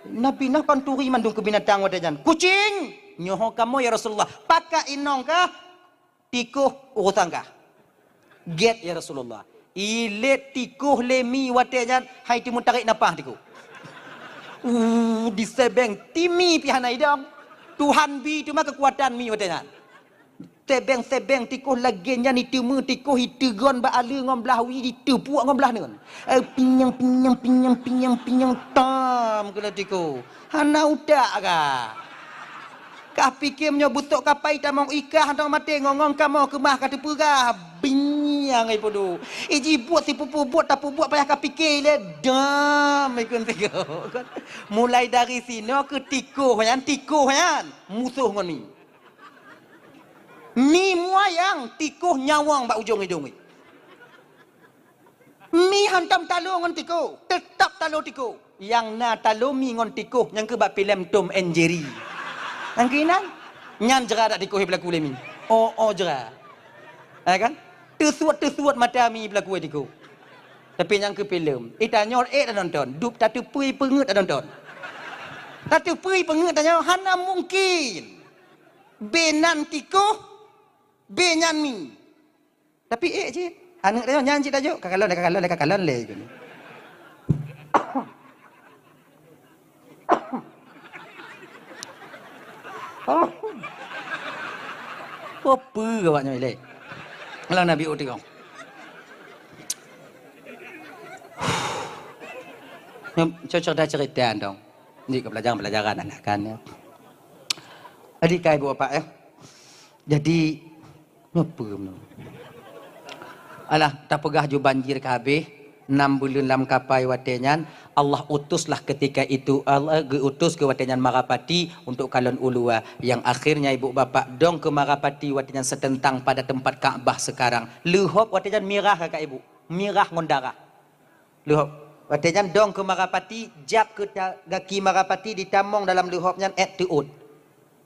Nabi Nuh kon turi mandum keu binatang watée nyan. "Kucing!" "Nyoe ho kamoe ya Rasulullah." "Pakat inong kah?" "Tikoh urosan kah." "Gét ya Rasulullah." Ilét tikoh lé mi watée nyan hai teumeutarek napah tikoh. Uh, disebeng timi pih hana idong. Tuhan bi teuma keukuatan mi watée nyan. Sebeng-sebeng tikoh lagée nyan iteumeu tikoh iteugon bak aleue ngon blah wie diteupuek ngon blah neuen. Eh, pinyang, pinyang, pinyang, pinyang, pinyang, tam keunoe tikoh. Hana utak ka. Kah pike meunyoe beusok kapai tamong ikah hana maté ngongong kamoe keumah ka teupeugah. Binyang ai pudu. Iji buet sipupu buet tapubuet payah ka pike lé dam ikun tikoh. Mulai dari sinoe keu tikoh nyan, tikoh nyan musoh ngon ni. Mi muayang tikoh nyawong bak ujong idong. Mi hantom talo ngon tikoh, teutap talo tikoh. Nyang na talo mi ngon tikoh nyang keu bak filem Tom and Jerry. Nyang keunan, nyan jra dak tikoh beulaku lé mi. Oh, oh jra. Ya kan? Teusuet-teusuet mata mi beulaku tikoh. Tapi nyang keu filem, itanyoe ék tanonton, dup tateupeue peungeut tanonton. Tateupeue peungeut tanyoe hana mungkin. Benan tikoh, benyan mi. Tapi ék cit, aneuk tanyoe nyan cit tajok, ka kalon, ka kalon, ka kalon lé. Peue awak nyoe lé? Alah Nabi uteung. Nyoe cocok dah cerita dong. Ni ke pelajaran-pelajaran anak kan ya. Adik kai buat apa ya? Jadi, nyoe peue meunoe? Alah, tapeugah ju banjir ka habéh, nam buleuen lam kapai watée nyan, Allah utuslah ketika itu, Allah geuutus keu watée nyan marapati untuk kalon u luwa, nyang akhirnya ibu bapak dong keu marapati watée nyan seuteuntang pada teumpat Ka'bah seukarang. Leuhop watée nyan mirah kakak ibu, mirah ngon darah. Leuhop. Watée nyan dong keu marapati, jak keu ta-, gaki marapati ditamong dalam leuhop nyan ék teuôt.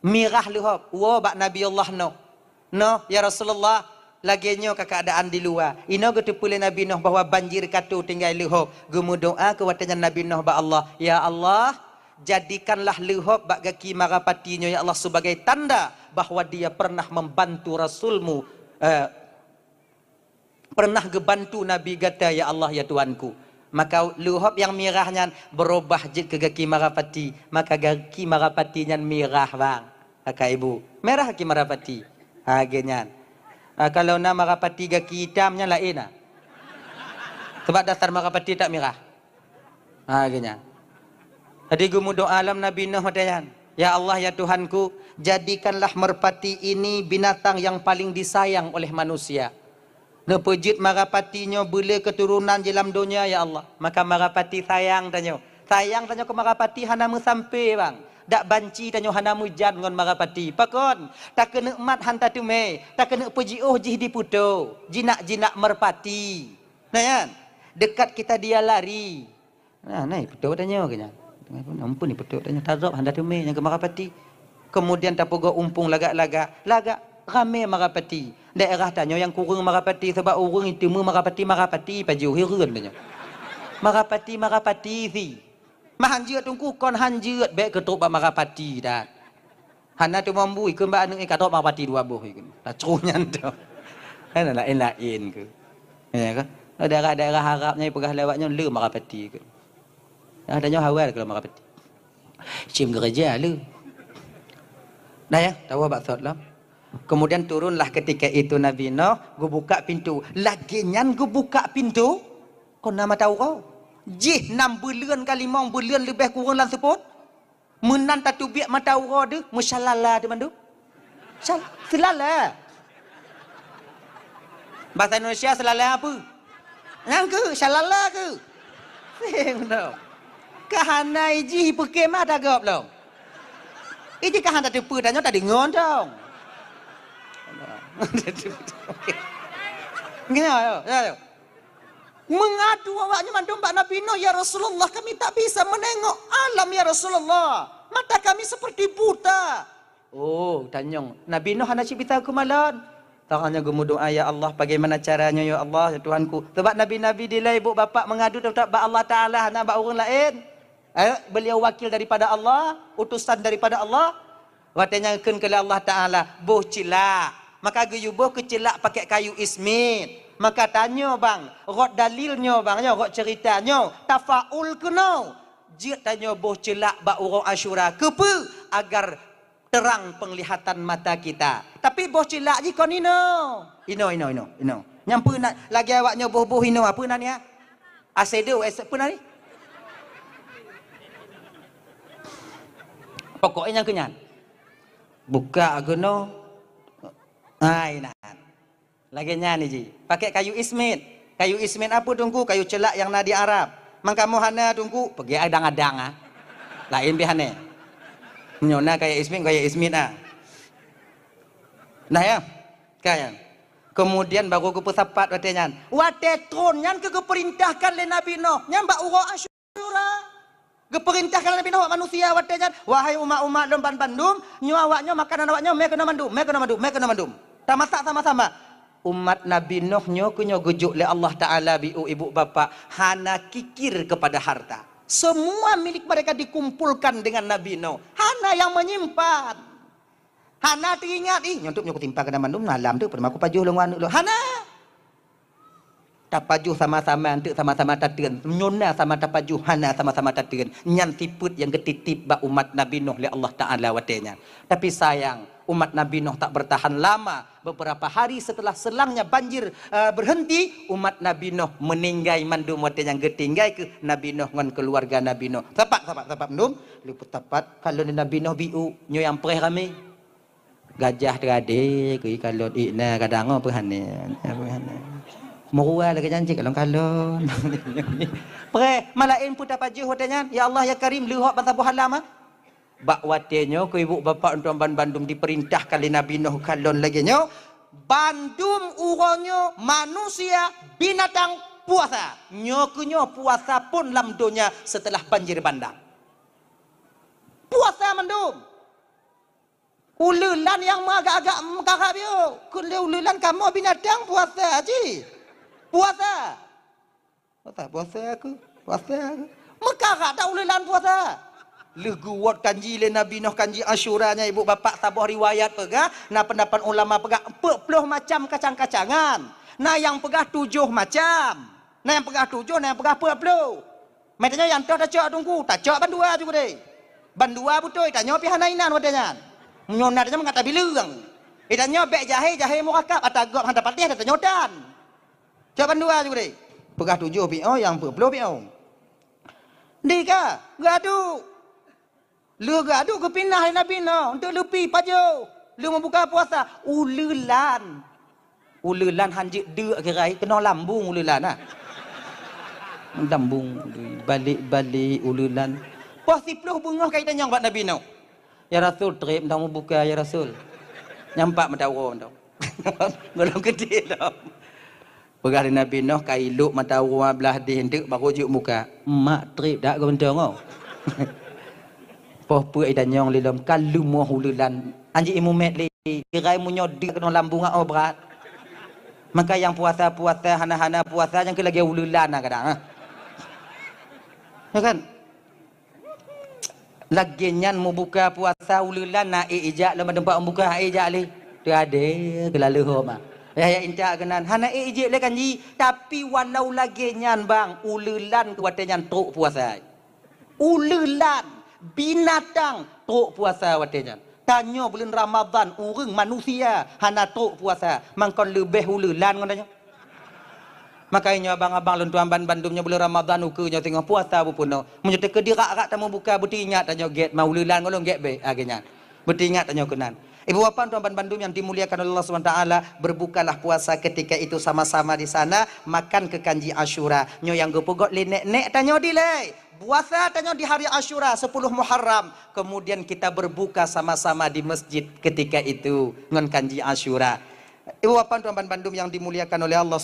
Mirah leuhop, woe bak Nabi Allah Nuh. "Nuh, ya Rasulullah, lagée nyoe ka keuadaan di luwa." Inoe geuteupeue lé Nabi Nuh bahwa banjir ka toe tinggai leuhop. Geumeudoá keu watée nyan Nabi Nuh bak Allah, "Ya Allah, jadikanlah leuhop bak gaki marapati nyoe, ya Allah, sebagai tanda bahwa dia pernah membantu Rasul-Mu, eh, pernah geubantu Nabi gata, ya Allah, ya Tuhanku." Maka leuhop nyang mirah nyan beurubah jeuet keu gaki marapati, maka gaki marapati nyan mirah, bang. Kakak ibu, mirah gaki marapati. Ha, lagée nyan. Ha, kalau na marapati gaki itam nyan laén na. Sebab dasar marapati tak mirah. Ha, lagée nyan. Jadi geumeudoá lom Nabi Nuh watée nyan, "Ya Allah, ya Tuhanku, jadikanlah merpati ini binatang yang paling disayang oleh manusia. Neupeujeuet marapati nyoe beulé keuturonan jih lam donya, ya Allah." Maka marapati sayang tanyoe. Sayang tanyoe keu marapati hana meusampé, bang. Dak banci tanyoe hana meujan ngon marapati. Pakon? Takeuneuk mat han tateumé, takeuneuk peujiôh jih diputo. Jinak-jinak merpati. Nah, nyan. Dekat kita dia lari. Nah, nah, iputo tanyoe keu nyan. Ampun, iputo tanyoe. Tarôb han tateumé nyang keu marapati. Kemudian tapeugot umpung lagak-lagak. Lagak ramé marapati. Daerah tanyoe nyang kureueng marapati, sabab ureuëng iteumé marapati, marapati pajoh hireuen tanyoe. Marapati, marapati si. Mah han jeuet teungku, kon han jeuet, bék keutrok bak marapati that. Hana teuma bui, kheun bak aneuk nyan, "Ka trok marapati dua boh," kheun. Tacok nyan tu. Hana laén-laén keu. Ya kan? Daerah-daerah Arab nyan peugah lewat nyoe le marapati kheun. Ada nyoe hawai keu marapati. Cim gereja le. Nah ya, tahu bak sot lah. Kemudian turunlah ketika itu Nabi Nuh, geubuka pintu. Lagée nyan geubuka pintu, kon na mata uroe. Jih nam buleuen ka limong buleuen leubeh kureueng lam seupôt. Meunan tateubiet mata uroe deuh, meusyalala deuh mandum. Syal-, seulala. Bahasa Indonesia seulala apa? Nyang keu, syalala keu. Seng dong. Ka hana iji peuke mata gop lom. Iji ka hana teupeu tanyoe tadi ngon dong. Gini, ayo, ayo. Mengadu awaknya mandum bak Nabi Nuh, "Ya Rasulullah, kami tak bisa menengok alam, ya Rasulullah. Mata kami seperti buta." Oh, tanyong. Nabi Nuh hana cit bisa keumalon. Tangan nyan geumeudoá, "Ya Allah, bagaimana caranya, ya Allah, ya Tuhanku?" Sebab nabi-nabi dilée ibu bapak mengadu tetap bak Allah Taala, hana bak ureuëng laén. Eh, beliau wakil daripada Allah, utusan daripada Allah. Watée nyan kheun keu lé Allah Taala, "Boh ceulak." Maka geuyue boh keu ceulak pakai kayu ismit. Maka tanyoe bang, rot dalil nyoe bang, nyoe rot cerita nyoe, tafaul keunoe. Jeuet tanyoe boh ceulak bak uroe Asyura. Keupeue? Agar terang penglihatan mata kita. Tapi boh ceulak jih kon inoe. Inoe, inoe, inoe, inoe. Nyang peue na, lagée awak nyoe boh-boh inoe, apa nan ya? Asedo, es-, apa nan ni? Pokoknya nyang keu nyan. Buka keunoe. Hai, nah. Lagée nyan ji. Pakai kayu ismit. Kayu ismit apa, Teungku? Kayu ceulak nyang na di Arab. Man kamoe hana, Teungku, peugi adang-adang, ah. Laén pih hana. Nyoe na kayu ismit, kayu ismit, ah. Nah, ya. Ka, ya. Kemudian baru geupeusapat watée nyan. Watée tron nyan keu geupeurintahkan lé Nabi Nuh. Nyan bak uroe Asyura. Geupeurintahkan Nabi Nuh bak manusia watée nyan, "Wahai umat-umat lôn banbandum, nyoe awak nyoe, makanan awak nyoe, mé keunoe mandum, mé keunoe mandum, mé keunoe mandum." Tamasak sama-sama. Umat Nabi Nuh nyoe keu nyoe geujok lé Allah Taala biu ibu bapak, hana kikir kepada harta. Semua milik mereka dikumpulkan dengan Nabi Nuh. Hana yang menyimpan. Hana teuingat, "Ih, nyoe teuh nyoe kutimpa keunan mandum, malam teuh, peue teuma kupajoh lôn ngon aneuk lôn." Hana. Tapajoh sama-sama, enteuk sama-sama tateun. Nyoe na sama tapajoh, hana sama-sama tateun. Nyan sifeuet nyang geutitip bak umat Nabi Nuh lé Allah Taala watée nyan. Tapi sayang, umat Nabi Nuh tak bertahan lama. Beberapa hari setelah selangnya banjir, eh, berhenti, umat Nabi Nuh meuninggai mandum watée nyan, geutinggai keuh Nabi Nuh ngon keuluwarga Nabi Nuh. Sapat, sapat, sapat mandum. Lheuh peue sapat, kalon Nabi Nuh biu, nyoe nyang preh ramé. Gajah teuradé keu ikalon, ik na kadang, oh, peuhane, peuhane. Meurua lagée nyan cit kalon-kalon. Preh, malaén peue tapajoh watée nyan? Ya Allah, ya Karim, leuhok ban saboh alam, ah. Bak watée nyoe keu ibu bapak tuan bandum dipeurintahkan lé Nabi Nuh kalon lagée nyoe, bandum uroe nyoe manusia, binatang puasa. Nyoe keu nyoe puasa phon lam donya seuteulah banjir bandang. Puasa mandum. Uleulan nyang meuagak-agak meukarab yo. Keu lé uleulan kamoe binatang puasa cit. Puasa. Puasa, puasa aku. Puasa aku. Meukarab dak uleulan puasa. Lheueh geuwot kanji lé Nabi Nuh, kanji Asyura nyan, ibu bapak, saboh riwayat peugah, na peundapat ulama peugah peuet ploh macam kacang-kacangan. Na nyang peugah tujoh macam. Na nyang peugah tujoh, na nyang peugah peuet ploh. Meutanyoe nyang toh tacok teungku, tacok bandua ju keudeh. Bandua beutôi, tanyoe pih hana inan watée nyan. Meunyoe na tanyoe mangat tabileueng. Eh, tanyoe bék jahé, jahé murakab, ata gob hana tapatéh, tanyoe tan. Cok bandua ju keudeh. Peugah tujoh piôh, nyang peuet ploh piôh. Di ka, gadu. Lheueh gadu geupinah lé Nabi Nuh, untuk leupi pajoh. Lheueh meubuka puasa, uleulan. Uleulan hanjeuet deuk kirai, keunoe lambung uleulan, ah. Lambung, balek-balek uleulan. Poh siploh beungoh ka itanyong bak Nabi Nuh. "Ya Rasul, treb mantong meubuka, ya Rasul." Nyampak mata uroe mantong. Golom geude lom. Peugah lé Nabi Nuh, ka ilok mata uroe blah deh deuk baru jeuet muka. "Mak treb dak geuntong oh." Poh peuet itanyong lé lom, ka leumoh uleulan. Anjing imumet lé, kirai meunyoe deuk keunoe lambung oh brat. Maka nyang puasa-puasa, hana-hana puasa, nyang keu lagée uleulan na kadang, ha. Ya kan? Lagée nyan meubuka puasa uleulan na ék ijak lom teumpat meubuka, ék ijak lé. Teuadée geulaleuho ma. Yah, yah intat keunan. Hana ék ijak lé kanji, tapi walau lagée nyan bang, uleulan watée nyan trok puasa. Uleulan, binatang trok puasa watée nyan. Tanyoe buleuen Ramadhan, ureuëng manusia hana trok puasa, mangkon leubeh uleulan ngon tanyoe. Makajih nyoe abang-abang lôn tuan ban bandum nyoe buleuen Ramadhan ukeue nyoe singoh puasa bupeunoh. Meunyoe teukeudi rak-rak tameubuka, beuteuingat tanyoe gét ma uleulan ngon lôn gét bék lagée nyan. Beuteuingat tanyoe keunan. Ibu bapak tuan ban bandum yang dimuliakan oleh Allah Subhanahu wa taala, berbukalah puasa ketika itu sama-sama di sana, makan keu kanji Asyura. Nyoe nyang geupeugot lé nek-nek tanyoe dilée. Puasa tanyoe di hari Asyura, sepuluh Muharram. Kemudian kita berbuka sama-sama di masjid ketika itu ngon kanji Asyura. Ibu bapak tuan ban bandum yang dimuliakan oleh Allah